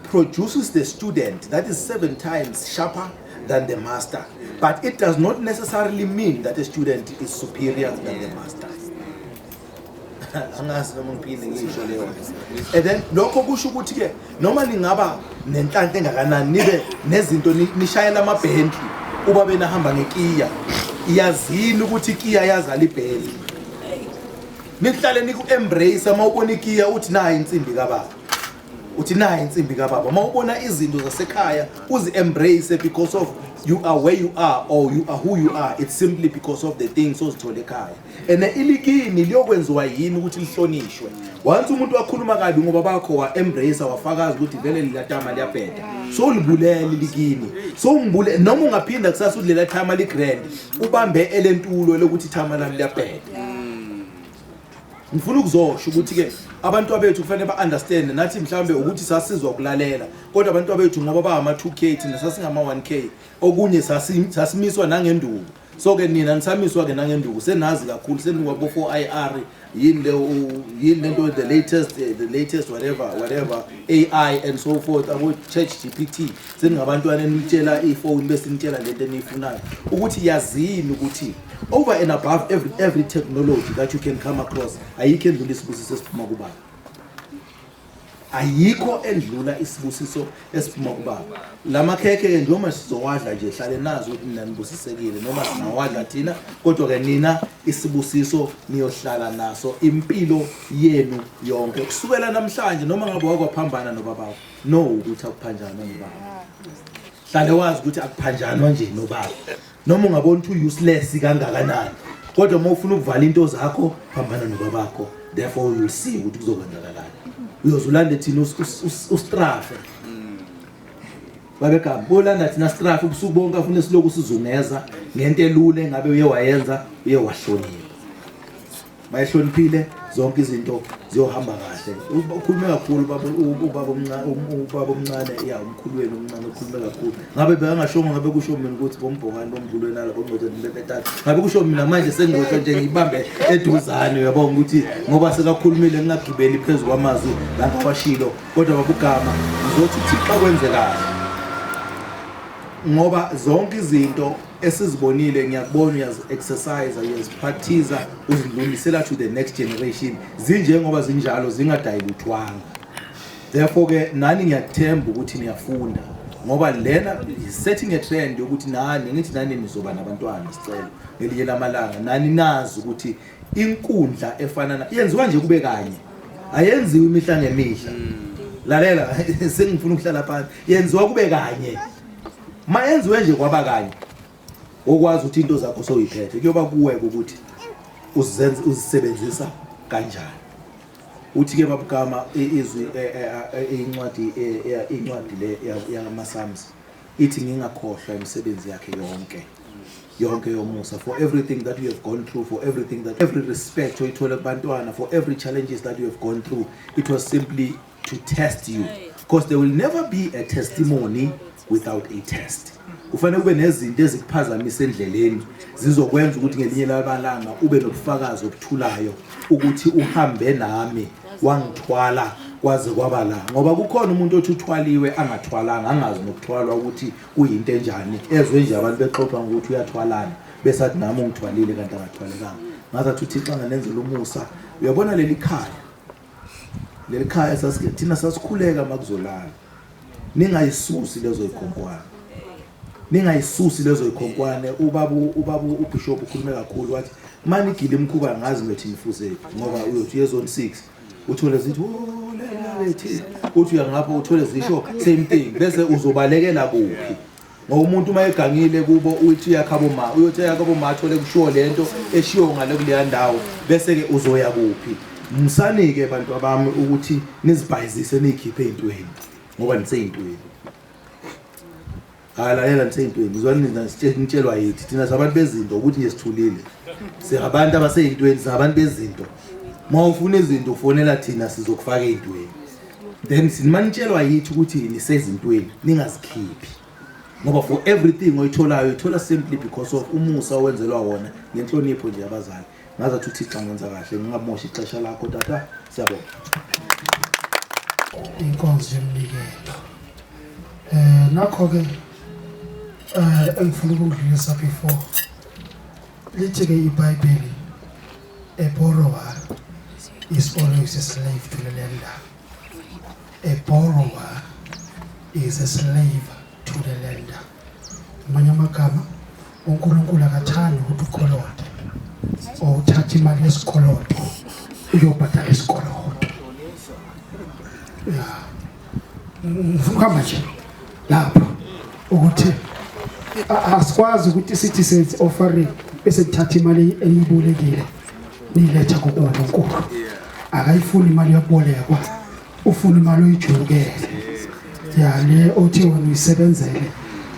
produces the student that is seven times sharper than the master, but it does not necessarily mean that a student is superior than the master. Angazi noma ngiphinde ngisho leyo. And then lokho kusho ukuthi ke noma ningaba nenhlanhla engakanani, nibe nezinto, nishayela ama-Bentley, uba benahamba ngeKia, iyazini ukuthi iKia yazala iBentley. Nihlale niku-embrace. Uma ubona iKia uthi nayi insimbi kababa, uthi nayi insimbi kababa. Uma ubona izinto zasekhaya uzi-embrace, because of you are where you are or you are who you are, it's simply because of the things ozithole ekhaya. And ilikini liyokwenziwa yini ukuthi lihlonishwe? Once umuntu wakhuluma kabi ngoba bakho, wa-embrace, wafakaza ukuthi vele lilatama liyabheda, so libulele likini, so ngibule noma ungaphinda kusasa uthi lela thama li-grand, ubambe elentulo lokuthi ithama lami liyabheda. Ngifuna ukuzosho ukuthi-ke abantu abethu kufanele ba-understand nathi mhlawumbe ukuthi sasizwa ukulalela, kodwa abantu abethu ngoba bangama-2K, thina sasingama-1K, okunye sasimiswa nangenduku. So-ke nina nisamiswa-ke nangenduku, senazi kakhulu, seniwabo-4 IR, yini le yini lento, the latest whatever whatever AI and so forth, abo-Chat GPT. Seningabantwana enitshela ifoni bese nitshela lento eniyifunayo. Ukuthi yazini ukuthi over and above every technology that you can come across, ayikho endlula isibusiso esiphuma kubaba, ayikho endlula isibusiso esiphuma kubaba. La makhekhe-ke njengoba sizowadla nje, hlale nazi ukuthi nina nibusisekile. Noma singawadla thina, kodwa-ke nina isibusiso niyohlala naso impilo yenu yonke kusukela namhlanje. Noma ngabe wakwaphambana nobabakho, no ukuthi akuphanjanwa nobaba. Hlale wazi ukuthi akuphanjanwa nje nobaba, noma ungabona ukuthi u-useless kangakanani, kodwa uma ufuna ukuvala into zakho, phambana nobabakho. Therefore you'll see ukuthi kuzokwenzakalani. Uyoze ulande thina ustrafe babegama, bolanda thina strafe ubusuku bonke, afune siloku sizungeza ngento elula engabe uye wayenza, uye wahlonipha. Bayihloniphile, zonke izinto ziyohamba kahle. Ukhulume kakhulu ubaba omncane, ya, umkhulu wenu omncane ukhulume kakhulu. Ngabe bekangashongo, ngabe kusho mina ukuthi bombhokane bomkhulu wenu ala bongcothe bebethatha, ngabe kusho mina. Manje sengizosho nje, ngiyibambe eduzane, uyabonga ukuthi ngoba sekakhulumile, ngingagibeli phezu kwamazwi langawashilo. Kodwa babugama, ngizothi uThixo kwenze kahle, ngoba zonke izinto esizibonile, ngiyakubona uyazi-exercise, uyazipractice, uzidlulisela to the next generation zinjengoba zinjalo, zingadiluthwanga. Therefore-ke nani ngiyakuthemba ukuthi niyafunda, ngoba lena is setting a trend yokuthi nani, ngithi nani nizoba nabantwana, sicelo ngelinye lamalanga nani nazi ukuthi inkundla efana yenziwa nje kube kanye, ayenziwi imihla ngemihla. Lalela, sengifuna ukuhlala phansi. Yenziwa kube kanye, mayenziwe nje kwaba kanye. Okwazi ukuthi into zakho sowuyiphethe kuyoba kuwe ukuthi uzenza uzisebenzisa kanjani. Uthi ke babugama izwi incwadi incwadi le yama-Psalms ithi ngingakhohlwa imisebenzi yakhe yonke yonke yomusa, for everything that you have gone through, for everything that every respect oyithole kubantwana, for every challenges that you have gone through, it was simply to test you, because there will never be a testimony without a test. Kufanele kube nezinto ezikuphazamisa endleleni zizokwenza ukuthi ngelinye lamalanga ube nobufakazi obuthulayo ukuthi uhambe nami wangithwala kwaze kwaba la, ngoba kukhona umuntu othi uthwaliwe angathwalanga, angazi nokuthwalwa ukuthi kuyinto enjani, ezwe nje abantu bexoxa ngokuthi uyathwalana bese athi nami ungithwalile kanti akathwalekanga. Ngazathi uThixo anganenzela umusa. Uyabona leli khaya, leli khaya thina sasikhuleka makuzolala, ningayisusi lezo zikhonkwane, ningayisusi lezo zikhonkwane. Ubaba uBishop ukhulume kakhulu wathi manigile imkhuba ngazi ngiyothi nifuzephi, ngoba uyothi uye zone 6 uthole zithi oh lethi, uthi uya ngapha uthole zisho same thing, bese uzobalekela kuphi? Ngoba umuntu uma egangile kubo uthi uyakhabo ma, uyothi uyakhabo ma athole kushiwo lento eshiwo ngale kuleya ndawo, bese ke uzoya kuphi? Msanike bantu abami ukuthi nizibhayizise niyikhiphe ey'ntweni, ngoba nisey'ntweni. Hayi lalela, nisey'ntweni, izwani nina nitshelwa yithi thina sabantu bezinto ukuthi nje sithulile, singabantu abasey'ntweni, singabantu bezinto. Uma ufuna izinto ufonela thina, sizokufaka ey'ntweni. Then simanitshelwa yithi ukuthi nisezintweni, ningazikhiphi, ngoba for everything oyitholayo uyithola simply because of umusa owenzelwa wona ngenhlonipho nje abazali. Ngazathi uThixo angenza kahle, ngingamoshi ixesha lakho tata, siyabonga.
Inkonzo yomnikelo, nakho ke engifuna ukudlulisa before lithi ke iBhayibheli, a borrower is always a slave to the lender. A borrower is a slave to the lender. Ngamanye amagama, uNkulunkulu akathandi ukuthi ukolote or uthathe imali yesikoloto uyobhadala isikoloto. Ya, ngifuna ukuhamba nje lapho ukuthi asikwazi ukuthi sithi senze offering bese kuthatha imali eyibolekile niyiletha kuNkulunkulu. Akayifuni imali yokubolekwa, ufuna imali oyijulukele, ya le othi wena uyisebenzele,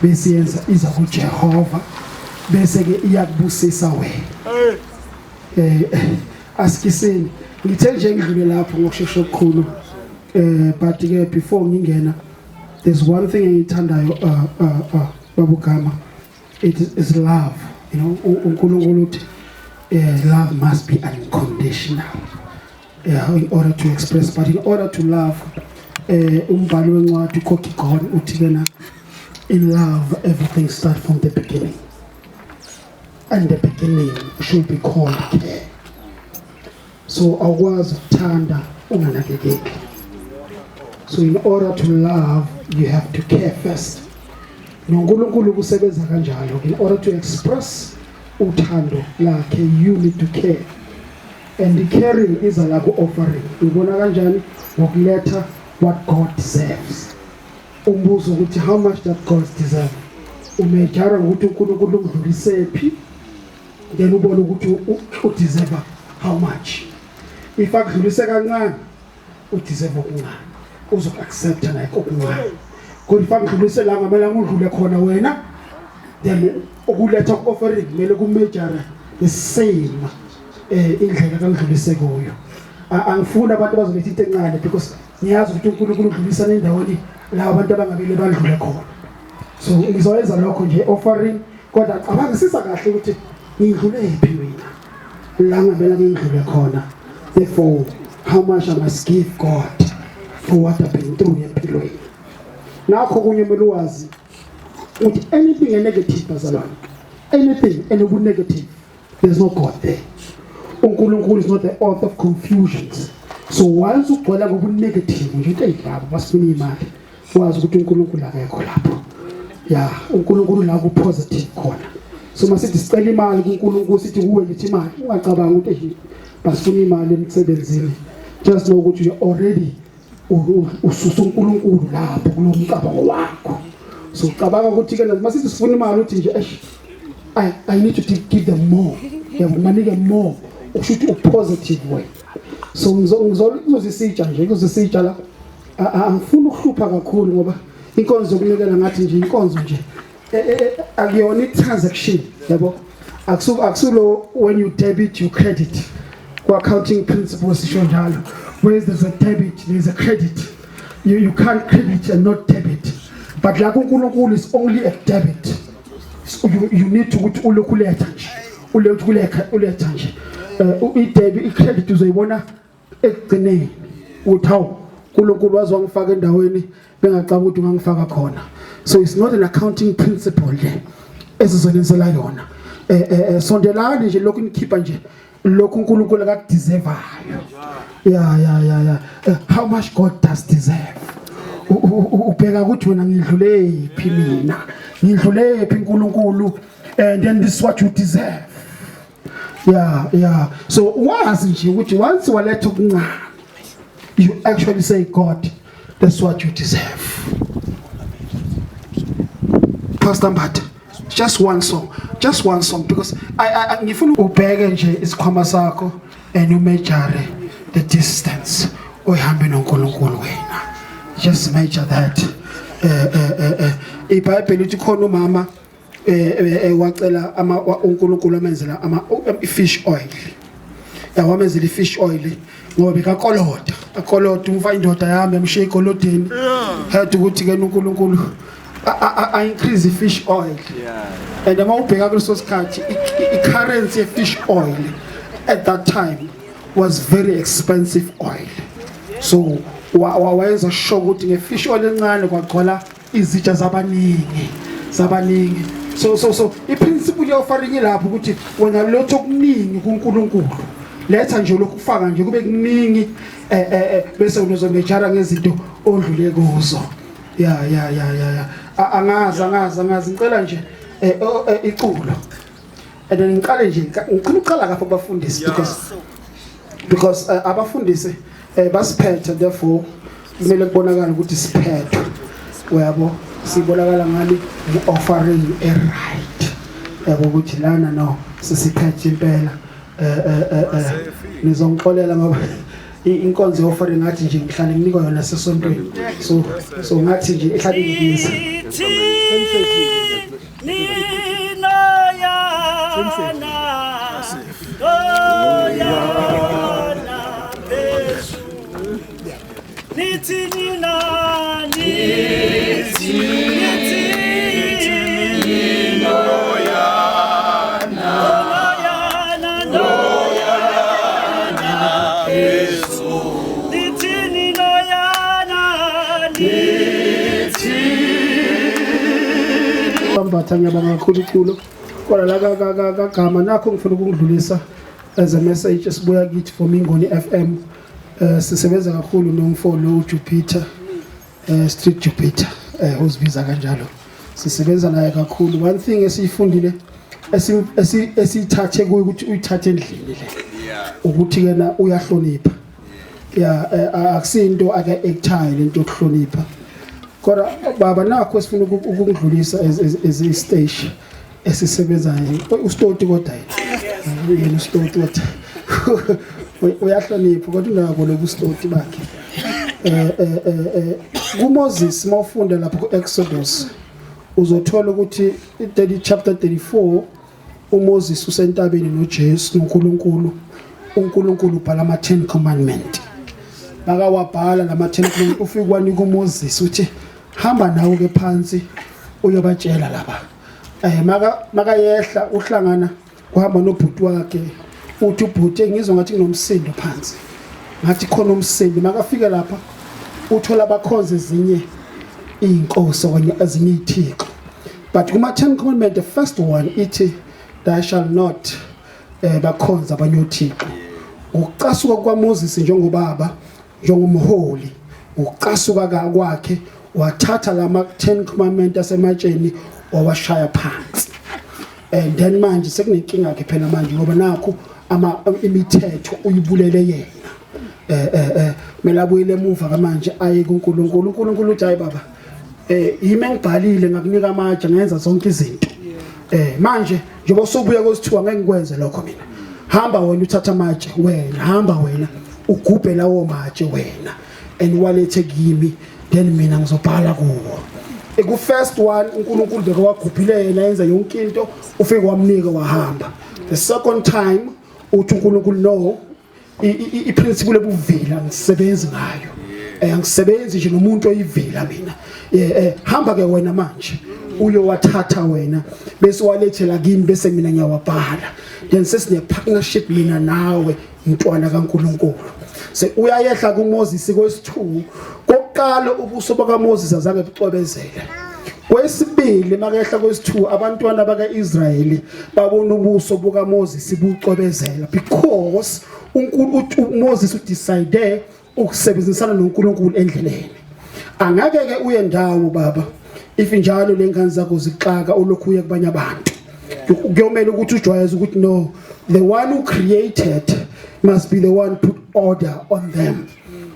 bese yenza iza kuJehova, bese ke iyakubusisa wena. Asikiseni ngithe nje ngidlule lapho ngokushesha okukhulu, but ke before ngingena, there's one thing engithandayo, babugama, it is love. uNkulunkulu uthi love must be unconditional, yeah, in order to express, but in order to love, umbhali wencwadi uKierkegaard uthi kena in love everything starts from the beginning, and the beginning should be called care. So awukwazi ukuthanda unganakekeli. So in order to love, you have to care first. NoNkulunkulu kusebenza kanjalo. In order to express uthando lakhe, you need to care, and the caring iza la ku-offering. Ubona kanjani? Ngokuletha what God deserves. Umbuzo ukuthi how much that God deserve, umejara ngokuthi uNkulunkulu umdlulisephi, then ubone ukuthi udeserve how much. If akudlulise kancane, udeserve okuncane, uzoku-accepta like okuncane, kodwa if akudlulise la ngamele angudlule khona wena, then ukuletha ku-offering kumele kumejara the same indlela kangidlulise kuyo. Angifuni abantu abazoletha into encane, because ngiyazi ukuthi uNkulunkulu udlulisa endaweni la abantu abangabile badlule khona. So ngizoyenza lokho nje offering, kodwa cabangisisa kahle ukuthi ngidlule phi mina la ngabela ngidlule khona, therefore how much I must give God for what I've been through empilweni. Nakho kunye kumele uwazi ukuthi anything a negative, bazalwane, anything enobu negative, there's no God there. UNkulunkulu is not the author of confusions. So once ugcwala ngobu negative nje into eyilabo basifuna imali, wazi ukuthi uNkulunkulu akekho lapho. Ya, uNkulunkulu la ku positive khona. So masithi sicela imali kuNkulunkulu, sithi kuwe lithi imali, ungacabanga ukuthi hey, basifuna imali emsebenzini. Just know ukuthi you already ususa uNkulunkulu lapho kulo mcabango wakho. So ucabanga ukuthi ke masithi sifuna imali, uthi nje eish. I need to give them more. Yabo, ngibanike more. Usho ukuthi u-positive wena. So ngizozisitsha nje, ngizositsha la. Angifuni ukuhlupha kakhulu ngoba inkonzo yokunikela ngathi nje inkonzo nje akuyona i-transaction, yabo. Akusulo when you debit you credit. Ku-accounting principles sisho njalo. Where there's a debit there's a credit. You can't credit and not debit. But la kuNkulunkulu is only a debit. So you need to ukuthi ulokhu uletha nje. Ulokhu uletha nje. I-debit, i-credit uzoyibona ekugcineni. Uthi hawu, uNkulunkulu waze wangifaka endaweni bengacabanga ukuthi ungangifaka khona. So it's not an accounting principle le esizonenzela yona. Sondelani nje lokhu nikhipha nje lokhu uNkulunkulu akakudeservayo. Yeah. How much God does deserve. Ubheka ukuthi wena ngidlule phi mina. Ngidlule phi uNkulunkulu, and then this is what you deserve. Yeah. So wazi nje ukuthi once waletha okuncane, you actually say, God, that's what you deserve. Pastor Mbatha, just one song, just one song, because I ngifuna ubheke nje isikhwama sakho and you measure the distance oyihambe noNkulunkulu wena. Just measure that. iBhayibheli lithi khona umama wacela uNkulunkulu amenzela ama fish oil. Yawamenzela i-fish oil ngoba bekakolota, akolota umfa indoda yami emshiye ekolodeni. Had ukuthi ke uNkulunkulu a increase i-fish oil. And uma ubheka kuleso sikhathi i-currency ye-fish oil at that time was very expensive oil. So wayenza sure ukuthi nge-fish oil encane kwagcwala izitsha zabaningi. So i-principle ye-offering lapho ukuthi wena lotho okuningi kuNkulunkulu. Letha nje lokhu kufaka nje kube kuningi bese unozomejara ngezinto odlule kuzo. Yeah. Angazi ngicela nje iculo. And then ngiqale nje ngicela uqala kapha abafundisi because abafundisi basiphethe, therefore kumele kubonakala ukuthi siphethwe. Uyabo, sibonakala ngani offering e right. Yabo ukuthi lana no sisiphethe impela. Nizongixolela ngoba inkonzo ye-offering ngathi nje ngihlale nginikwa yona sesontweni. So ngathi nje ihlale ingibiza. Mbatha, ngiyabonga kakhulu iculo. Kodwa la kagama nakho ngifuna ukungidlulisa as a message esibuya kithi from Ingoni FM. Sisebenza kakhulu nomfo lo Jupiter, Street Jupiter, uzibiza kanjalo. Sisebenza naye kakhulu. One thing esiyifundile esiyithathe kuye ukuthi uyithathe endlini le. Ukuthi yena uyahlonipha. Yeah, akusinto ake ekuthaye lento yokuhlonipha. Kodwa baba nakho esifuna ukungidlulisa as a station esisebenzayo. Ustoti kodwa yena. Yena ustoti kodwa. Uyahlonipha kodwa unako lobustoti bakhe. kuMoses mawufunda lapho kuExodus uzothola ukuthi chapter 34 uMoses usentabeni noJesu noNkulunkulu. uNkulunkulu ubhala ama 10 commandment. Bakawabhala lama 10 commandment, ufike kwanika uMoses uthi hamba nawe ke phansi uyobatshela laba. Makayehla uhlangana uhamba nobhuti wakhe, uthi ubhuti ngizwa ngathi kunomsindo phansi, ngathi khona umsindo. Makafika lapha uthola abakhonza ezinye inkosi okanye ezinye ithixo. But kuma 10 commandment the first one ithi thou shall not bakhonza abanye othixo. Ukucasuka kwaMoses njengobaba, njengomholi, ukucasuka kwakhe wathatha lama 10 commandment asematsheni wawashaya phansi. And then manje sekunenkinga ke phela manje ngoba nakho imithetho uyibulele yena. Kumele abuyele emuva manje aye kuNkulunkulu. uNkulunkulu uthi hayi baba, yimi engibhalile ngakunika amatshe ngenza zonke izinto. Manje njengoba usubuya kwesithiwa ngeke ngikwenze lokho mina. Hamba wena uthatha amatshe wena, hamba wena ugubhe lawo matshe wena and walethe kimi, then mina ngizobhala kuwo. Ku first one uNkulunkulu bekawagubhile yena, yenza yonke into, ufike wamnika wahamba. The second time uthi uNkulunkulu no, i-principle ebuvila ngisebenzi ngayo. Angisebenzi nje nomuntu oyivila mina. Hamba ke wena manje uyowathatha wena bese walethela kimi, bese mina ngiyawabhala. Then sesine partnership mina nawe mntwana kaNkuluNkulu. Se uyayehla kuMoses kwesi2. Kokuqala ubuso bakaMoses azange bucwebezele. Kwesibili makehla kwesi2 abantwana bakaIsrayeli babona ubuso bukaMoses bucwebezela, because uMoses udecide ukusebenzisana noNkulunkulu endleleni. Angeke ke uye ndawo baba if njalo lengane zakho zixaka ulokhu uye kubanye abantu. Kuyomela ukuthi ujwayeze ukuthi no, the one who created must be the one put order on them.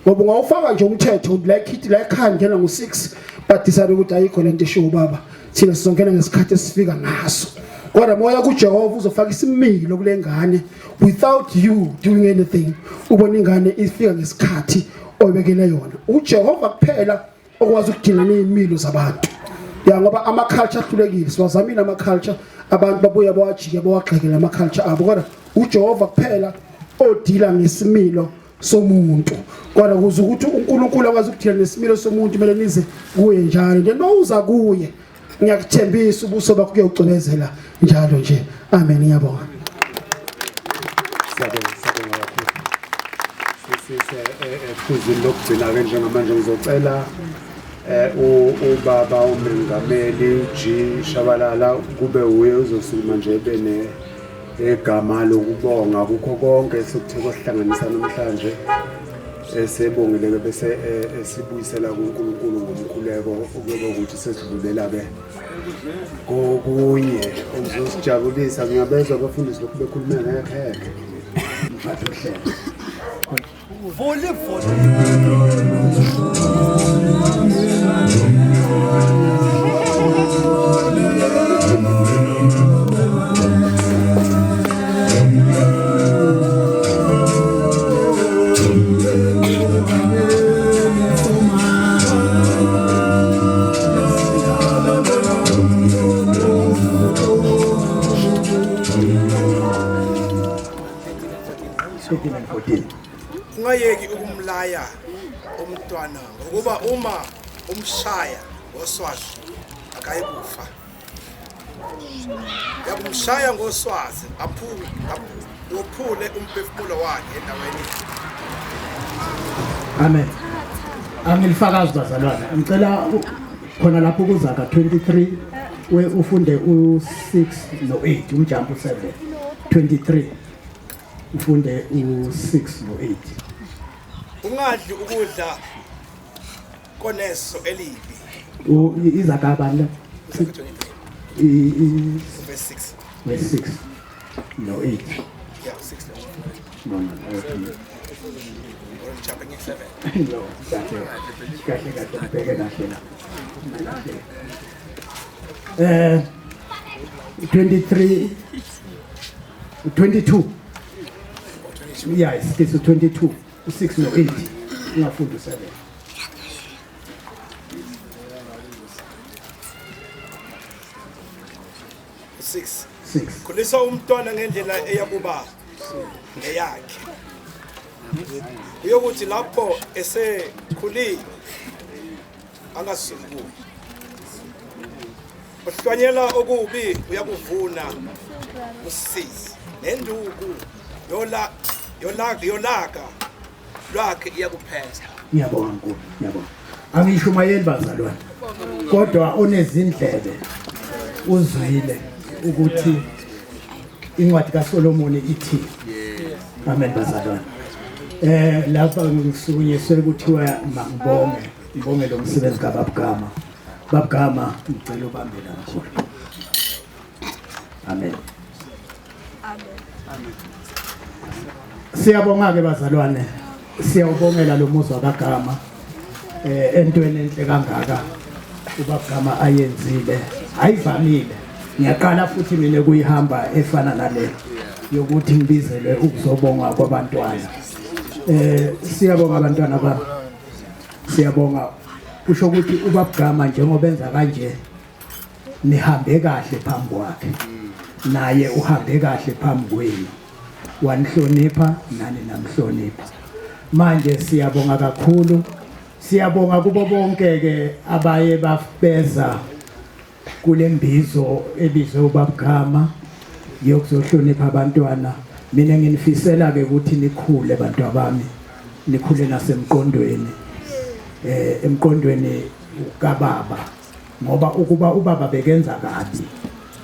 Ngoba ungawufaka nje umthetho like ithi la ekhaya ngena ngo6, but decide ukuthi ayikho lento eshiwo baba, thina sizongena ngesikhathi esifika ngaso. Kodwa moya kuJehova uzofaka isimilo kule ngane without you doing anything. Ubona ingane ifika ngesikhathi oyibekele yona. uJehova kuphela okwazi ukugcina nezimilo zabantu. Ya, ngoba ama culture ahlulekile, siwazamile ama culture, abantu babuya bawajike bawagxekela ama culture abo, kodwa uJehova kuphela odila ngesimilo somuntu. Kodwa kuze ukuthi uNkulunkulu akwazi ukudila nesimilo somuntu, kumele nize kuye njalo. Then mawuza kuye, ngiyakuthembisa ubuso bakho kuyocwebezela njalo nje. Amen, ngiyabonga.
Siyabonga, siyabonga kakhulu. Sisise ephuzini lokugcina ke njengamanje, ngizocela ubaba umengameli G Shabalala kube uye uzosukuma nje bene egama lokubonga kukho konke esokuthe kwasihlanganisa namhlanje. Esebongile ke bese esibuyisela kuNkulunkulu ngomkhuleko, okuyoba ukuthi sesidlulela ke kokunye okuzosijabulisa. Ngiyabezwa abafundisi lokhu bekhulume ngekhekhe.
Mphathe uhlelo.
Vuli vuli. Ungayeki ukumlaya umntwana, ngokuba uma umshaya ngoswazi akayikufa. Yakumshaya ngoswazi uphule umphefumulo wakhe endaweni.
Amen. Angilifakazi bazalwane. Ngicela khona lapho kuZaga 23 we ufunde u6 no8, umjump u7. 23 ufunde u6 no8.
Ungadli ukudla koneso elibi.
Izaga bani la?
Verse 6.
Verse 6 no 8.
Yeah, 6.
No, no, no.
Or jumping in 7.
No, kahle kahle kahle, bheke kahle la. 23 22. Yeah, it's 22. 6 no 8. Ungafunda u7.
6.
6.
Khulisa umntwana ngendlela eyakuba ngeyakhe. Uyokuthi lapho esekhulile angasuki kuye. Uhlwanyela okubi uyakuvuna usizi, nenduku yolaka lwakhe iyakuphetha.
Ngiyabonga Nkulu, ngiyabonga. Angishumayeli bazalwane, kodwa onezindlebe uzwile ukuthi incwadi kaSolomoni ithi. Amen bazalwane. Lapha ngisukunyiswe kuthiwa mangibonge, ngibonge lo msebenzi kaBabugama. Babugama, ngicela ubambe la mkhulu. Amen.
Amen.
Siyabonga ke bazalwane. Siyawubongela lo muzwa kaGama. Entweni enhle kangaka uBabugama ayenzile. Ayivamile. Ngiyaqala futhi mina kuyihamba efana nale yokuthi ngibizelwe ukuzobonga kwabantwana. Siyabonga abantwana bami. Siyabonga. Kusho ukuthi ubabugama njengoba enza kanje nihambe kahle phambi kwakhe. Naye uhambe kahle phambi kwenu. Wanihlonipha nani namhlonipha. Manje siyabonga kakhulu. Siyabonga kubo bonke ke abaye bafeza kule mbizo ebizwe ubabugama yokuzohlonipha abantwana. Mina nginifisela ke ukuthi nikhule bantu abami, nikhule nasemqondweni, emqondweni kababa, ngoba ukuba ubaba bekenza kabi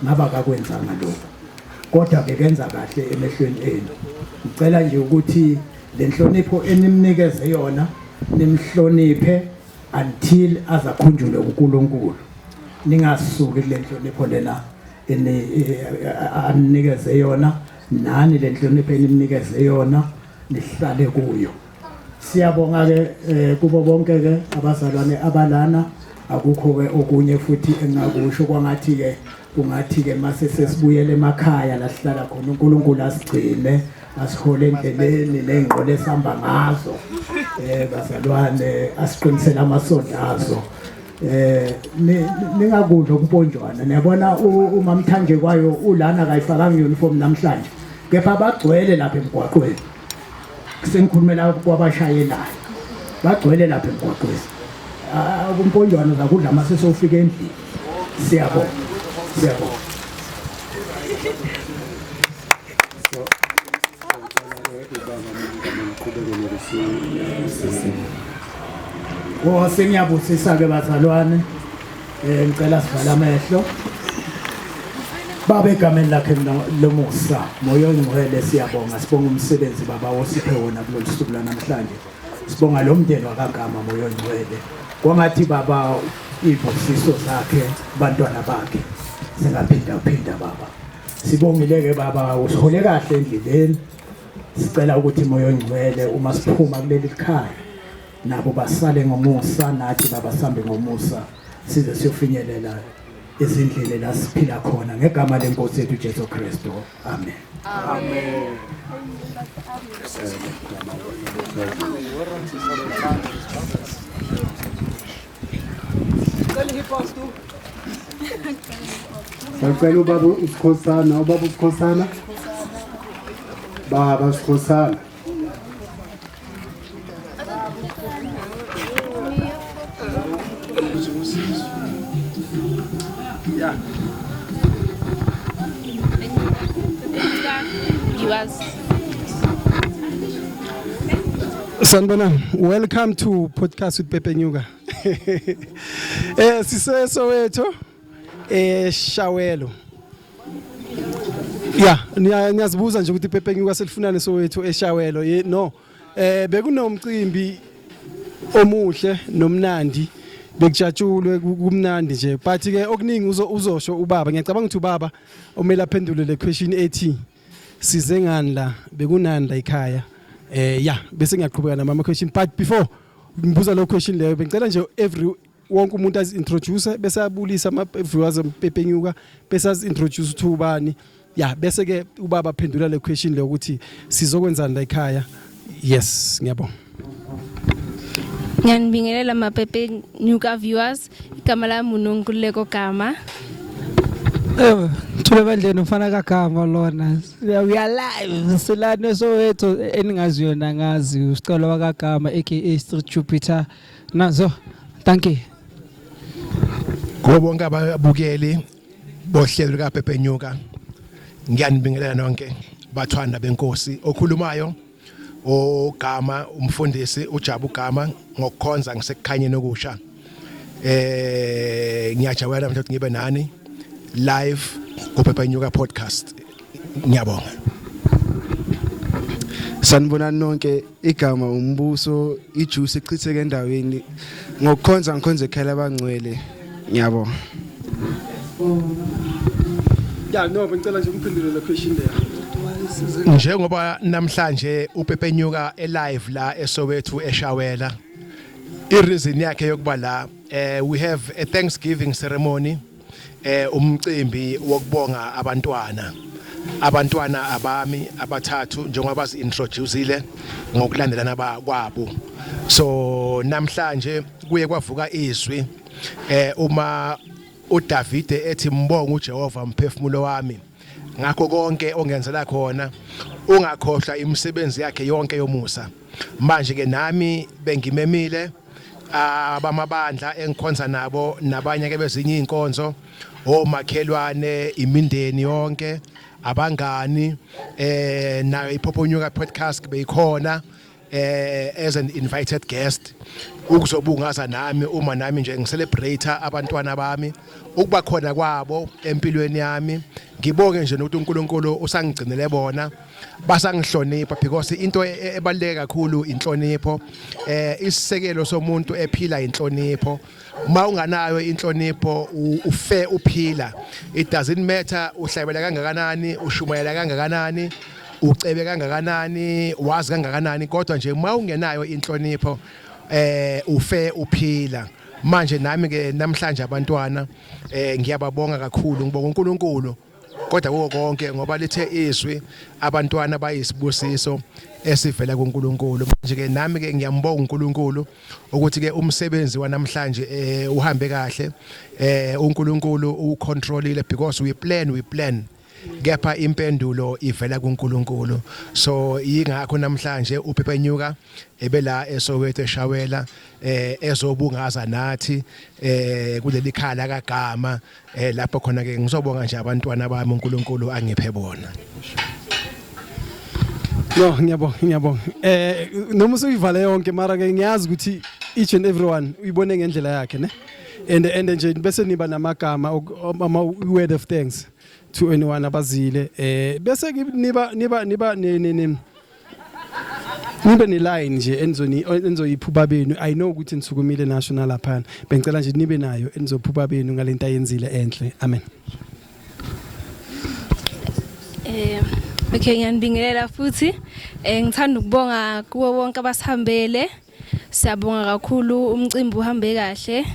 ngaba akakwenzanga lokho, kodwa bekenza kahle emehlweni enu. Ngicela nje ukuthi le nhlonipho enimnikeze yona nimhloniphe until azakhunjulwe uNkulunkulu. Ningasuki kule nhlonipho lena aninikeze yona, nani le nhlonipho enimnikeze yona nihlale kuyo. Siyabonga ke kubo bonke ke abazalwane abalana. Akukho ke okunye futhi engakusho, kwangathi ke kungathi ke mase sesibuyele emakhaya la sihlala khona, uNkulunkulu asigcine asihole endleleni nengqole esihamba ngazo, bazalwane asiqinisele amasonto azo. Ningakudla okumponjwana. Niyabona umamthanje kwayo ulana akayifakanga uniform namhlanje, kepha bagcwele lapha emgwaqweni. Sengikhulumela kwabashayelayo, bagcwele lapha emgwaqweni. Kumponjwana zakudla mase sofika endlini. Siyabonga, siyabonga. Oh, sengiyabusisa ke bazalwane. Ngicela sivale amehlo. Baba, egameni lakhe lomusa, Moya oNgcwele, siyabonga. Sibonga umsebenzi baba osiphe wona kulolu suku lwanamhlanje. Sibonga lo mndeni wakagama, Moya oNgcwele. Kwangathi baba izibusiso zakhe bantwana bakhe singaphinda phinda baba. Sibongile ke baba, usihole kahle endleleni. Sicela ukuthi Moya oNgcwele uma siphuma kuleli khaya nabo basale ngomusa, nathi baba sambe ngomusa size siyofinyelela ezindlini la siphila khona, ngegama lenkosi yethu Jesu Kristu. Amen.
Amen.
Sacela ubaba uSikhosana, ubaba uSikhosana. Baba Sikhosana.
Yeah.
Sanibonani, welcome to podcast with Pepe Nyuka. Sise Soweto, Shawelo. Yeah, niyazibuza nje ukuthi Pepe Nyuka selifunani Soweto eShawelo. No. Bekunomcimbi omuhle nomnandi, bekujatshulwe kumnandi nje, but ke okuningi uzosho ubaba. Ngiyacabanga ukuthi ubaba omele aphendule le question ethi size ngani la, bekunani la ekhaya. Yeah, bese ngiyaqhubeka nama question, but before ngibuza lo question leyo, bengicela nje every wonke umuntu azi introduce bese abulisa ama viewers Pepe Nyuka, bese azi introduce ukuthi ubani. Yeah, bese ke ubaba aphendula le question le ukuthi sizokwenzani la ekhaya. Yes, ngiyabonga.
Ngiyanibingelela maPepe Nyuka viewers. Igama lami uNonkululeko Gama.
Thule bandleni, ufana kagama lona. We are live silane Soweto, eningaziyo nangazi usicelo wakagama aka Street Jupiter. Nazo. Thank you.
Kubo bonke ababukeli bohlelo lika Pepe Nyuka, ngiyanibingelela nonke bathwana benkosi. Okhulumayo ogama umfundisi uJabu Gama, ngokukhonza ngisekukhanyeni okusha. Ngiyajabula namhlanje ukuthi ngibe nani live ku Pepe Nyuka podcast. Ngiyabonga.
Sanibonani nonke, igama umbuso ijuice echitheke endaweni, ngokukhonza ngikhonza ekhaya labangcwele. Ngiyabonga.
Yeah, no, bengicela nje umphendule le question leyo.
Njengoba namhlanje uPepe Nyuka elive la eSoweto eShawela, i-reason yakhe yokuba la, we have a thanksgiving ceremony.
Umcimbi wokubonga abantwana. Abantwana abami abathathu njengoba bazi-introduceile ngokulandelana kwabo. So namhlanje kuye kwavuka izwi uma uDavide ethi mbonga uJehova mphefumulo wami ngakho konke ongenzela khona, ungakhohlwa imisebenzi yakhe yonke yomusa. Manje ke nami bengimemile abamabandla engikhonza nabo nabanye ke bezinye inkonzo, omakhelwane, imindeni yonke, abangani, nayo iPhoponyuka podcast beyikhona as an invited guest ukuzobungaza nami uma nami nje ngicelebrate abantwana bami, ukuba khona kwabo empilweni yami. Ngibonge nje nokuthi uNkulunkulu usangigcinele bona, basangihlonipha, because into ebaluleke kakhulu inhlonipho. Isisekelo somuntu ephila inhlonipho. Uma unganayo inhlonipho, ufe uphila. It doesn't matter uhlabela kangakanani, ushumayela kangakanani, ucebe kangakanani, wazi kangakanani, kodwa nje uma ungenayo inhlonipho, ufe uphila. Manje nami ke namhlanje abantwana ngiyababonga kakhulu. Ngibonga uNkulunkulu kodwa kuko konke, ngoba lithe izwi abantwana bayisibusiso esivela kuNkulunkulu. Manje ke nami ke ngiyambonga uNkulunkulu ukuthi ke umsebenzi wanamhlanje uhambe kahle, uNkulunkulu ucontrolile, because we plan kepha impendulo ivela kuNkulunkulu. So yingakho namhlanje uPepenyuka ebela eSoweto eShawela ezobungaza nathi kuleli khala kaGama, lapho khona ke ngizobonga nje abantwana bami uNkulunkulu angiphe bona.
No, ngiyabonga, ngiyabonga. Noma usuyivale yonke, mara ke ngiyazi ukuthi each and everyone uyibone ngendlela yakhe, ne? And nje bese niba namagama ama word of thanks to anyone abazile, bese niba ne ne ne nibe ne line nje enizoni enizoyiphuba benu. I know ukuthi nisukumile national lapha, bengicela nje nibe nayo enizophuba benu ngalento ayenzile enhle. Amen.
Okay, ngiyanibingelela futhi. Ngithanda ukubonga kuwo wonke abasihambele. Siyabonga kakhulu, umcimbi uhambe kahle.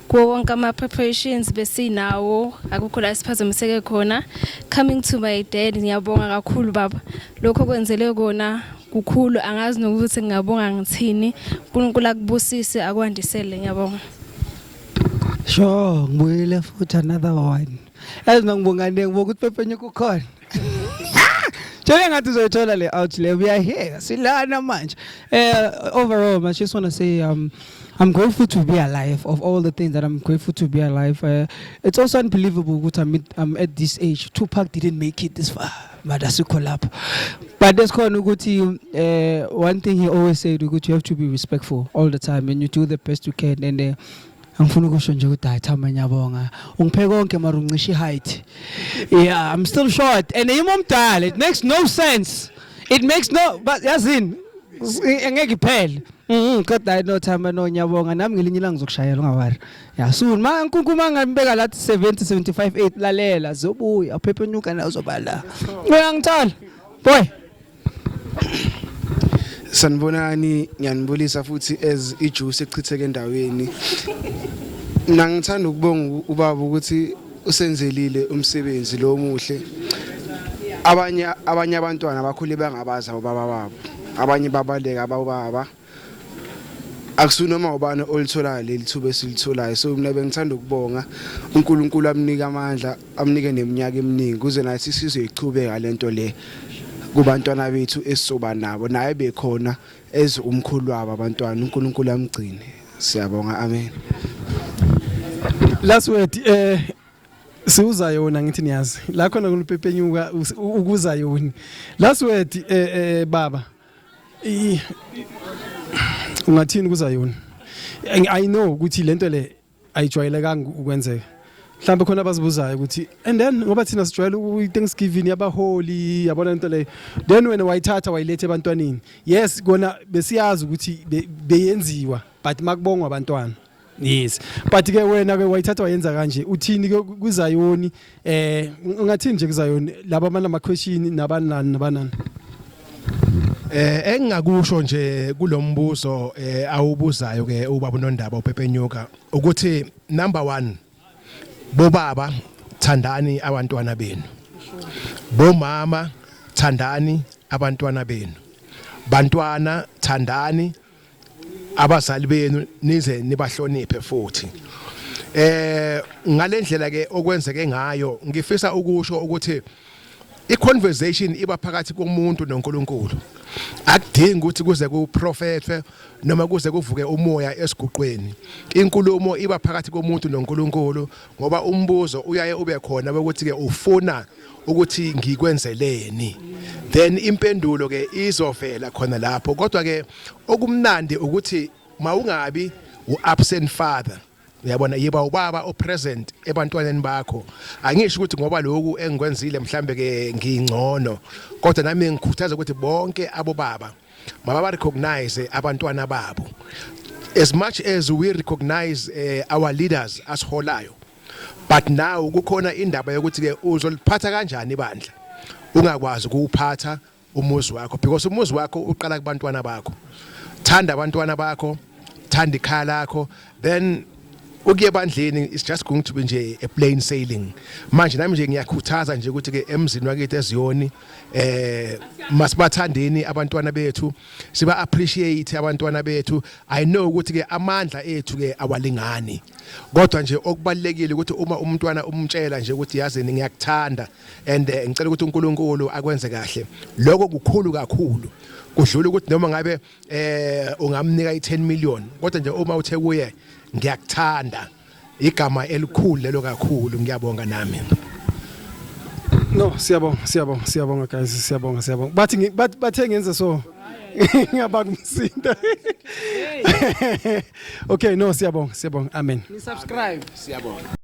Kuwo wonke ama preparations besinawo, akukho la siphazamiseke khona. Coming to my dad, ngiyabonga kakhulu baba. Lokho kwenzele kona kukhulu, angazi nokuthi ngingabonga ngithini. uNkulunkulu akubusise, akwandisele, ngiyabonga.
Sure, ngibuyile futhi, another one. Yazi ngibonga ngibonga ukuthi Pepenyuka ukhona. Njenge ngathi uzoyithola le out le. We are here. Silana manje. Overall, I just want to say I'm grateful to be alive. Of all the things that I'm grateful to be alive. It's also unbelievable ukuthi I'm at this age. Tupac didn't make it this far. But asikho lapho. But there's khona ukuthi one thing he always said ukuthi you have to be respectful all the time and you do the best you can, and angifuni ukusho nje ukuthi hayi, Thama, ngiyabonga, ungiphe konke mara uncishe height. Yeah, I'm still short and yimi omdala. It makes no sense, it makes no, but yazini, angeke iphele. Kodwa hayi, no, Thama, no, ngiyabonga. Nami ngelinye ilanga ngizokushayela, ungawari. Yeah, soon ma nkunku mangambeka lathi 70 75 8, lalela, zobuya uphephenyuka na uzoba la, uyangithola boy.
Sanibonani, ngiyanibulisa futhi as ijuice echitheke endaweni. Mina ngithanda ukubonga ubaba ukuthi usenzelile umsebenzi lo muhle. Abanye abantwana bakhule bangabazi abobaba babo. Abanye babaleka abobaba. Akusunoma ubani olitholayo leli thuba esilitholayo. So mina bengithanda ukubonga uNkulunkulu, amnike amandla, amnike neminyaka eminingi kuze nathi sizoyichubeka lento le kubantwana bethu esizoba nabo, naye bekhona as umkhulu wabo abantwana. uNkulunkulu amgcine. Siyabonga, amen.
Last word, siuza yona, ngithi niyazi la khona kulipepenyuka ukuza yoni. Last word, baba, ungathini kuza yona? I know ukuthi lento le ayijwayelekanga ukwenzeka. Mhlawumbe khona abazibuzayo ukuthi and then ngoba thina sijwayele i-Thanksgiving yabaholi, yabona lento leyo, then wena wayithatha wayiletha ebantwaneni. Yes, kona besiyazi ukuthi beyenziwa, but makubongwa abantwana, yes, but ke wena ke wayithatha wayenza kanje. Uthini ke kuzayoni? Ungathini nje kuzayoni laba abanama question nabanani nabanani?
Engingakusho nje kulombuzo awubuzayo ke ubaba uNondaba uPepenyuka ukuthi number 1.
Bobaba thandani abantwana benu. Bomama thandani abantwana benu. Bantwana thandani abazali benu nize nibahloniphe futhi. Ngalendlela ke okwenzeke ngayo ngifisa ukusho ukuthi i-conversation iba phakathi komuntu noNkulunkulu. Akudingi ukuthi kuze kuprofethwe noma kuze kuvuke umoya esiguqweni. Inkulumo iba phakathi komuntu noNkulunkulu ngoba umbuzo uyaye ube khona ukuthi ke ufuna ukuthi ngikwenzeleni, then impendulo ke izovela khona lapho. Kodwa ke okumnandi ukuthi mawungabi uabsent father, uyabona, yiba ubaba opresent ebantwaneni bakho. Angisho ukuthi ngoba lokhu engikwenzile mhlambe ke ngingcono, kodwa nami ngikhuthaza ukuthi bonke abobaba mababa recognize abantwana babo as much as we recognize our leaders asiholayo. But now kukhona indaba yokuthi ke uzoliphatha kanjani ibandla ungakwazi ukuwuphatha umuzi wakho, because umuzi wakho uqala kubantwana bakho. Thanda abantwana bakho, thanda ikhaya lakho, then ukuye ebandleni is just going to be nje a plain sailing. Manje nami nje ngiyakhuthaza nje ukuthi ke emzini wakithi eZiyoni masibathandeni abantwana bethu, siba appreciate abantwana bethu. I know ukuthi ke amandla ethu ke awalingani, kodwa nje okubalekile ukuthi uma umntwana umtshela nje ukuthi yazini ngiyakuthanda and ngicela ukuthi uNkulunkulu akwenze kahle, lokho kukhulu kakhulu kudlula ukuthi noma ngabe ungamnika i10 million. Kodwa nje uma uthe kuye ngiyakuthanda, igama elikhulu lelo kakhulu. Ngiyabonga nami.
No, siyabonga, siyabonga, siyabonga guys, siyabonga, siyabonga. Bathi bathe ngenze so ngiyaba kumsinda. Okay, no, siyabonga, siyabonga. Amen.
Ni subscribe. Siyabonga.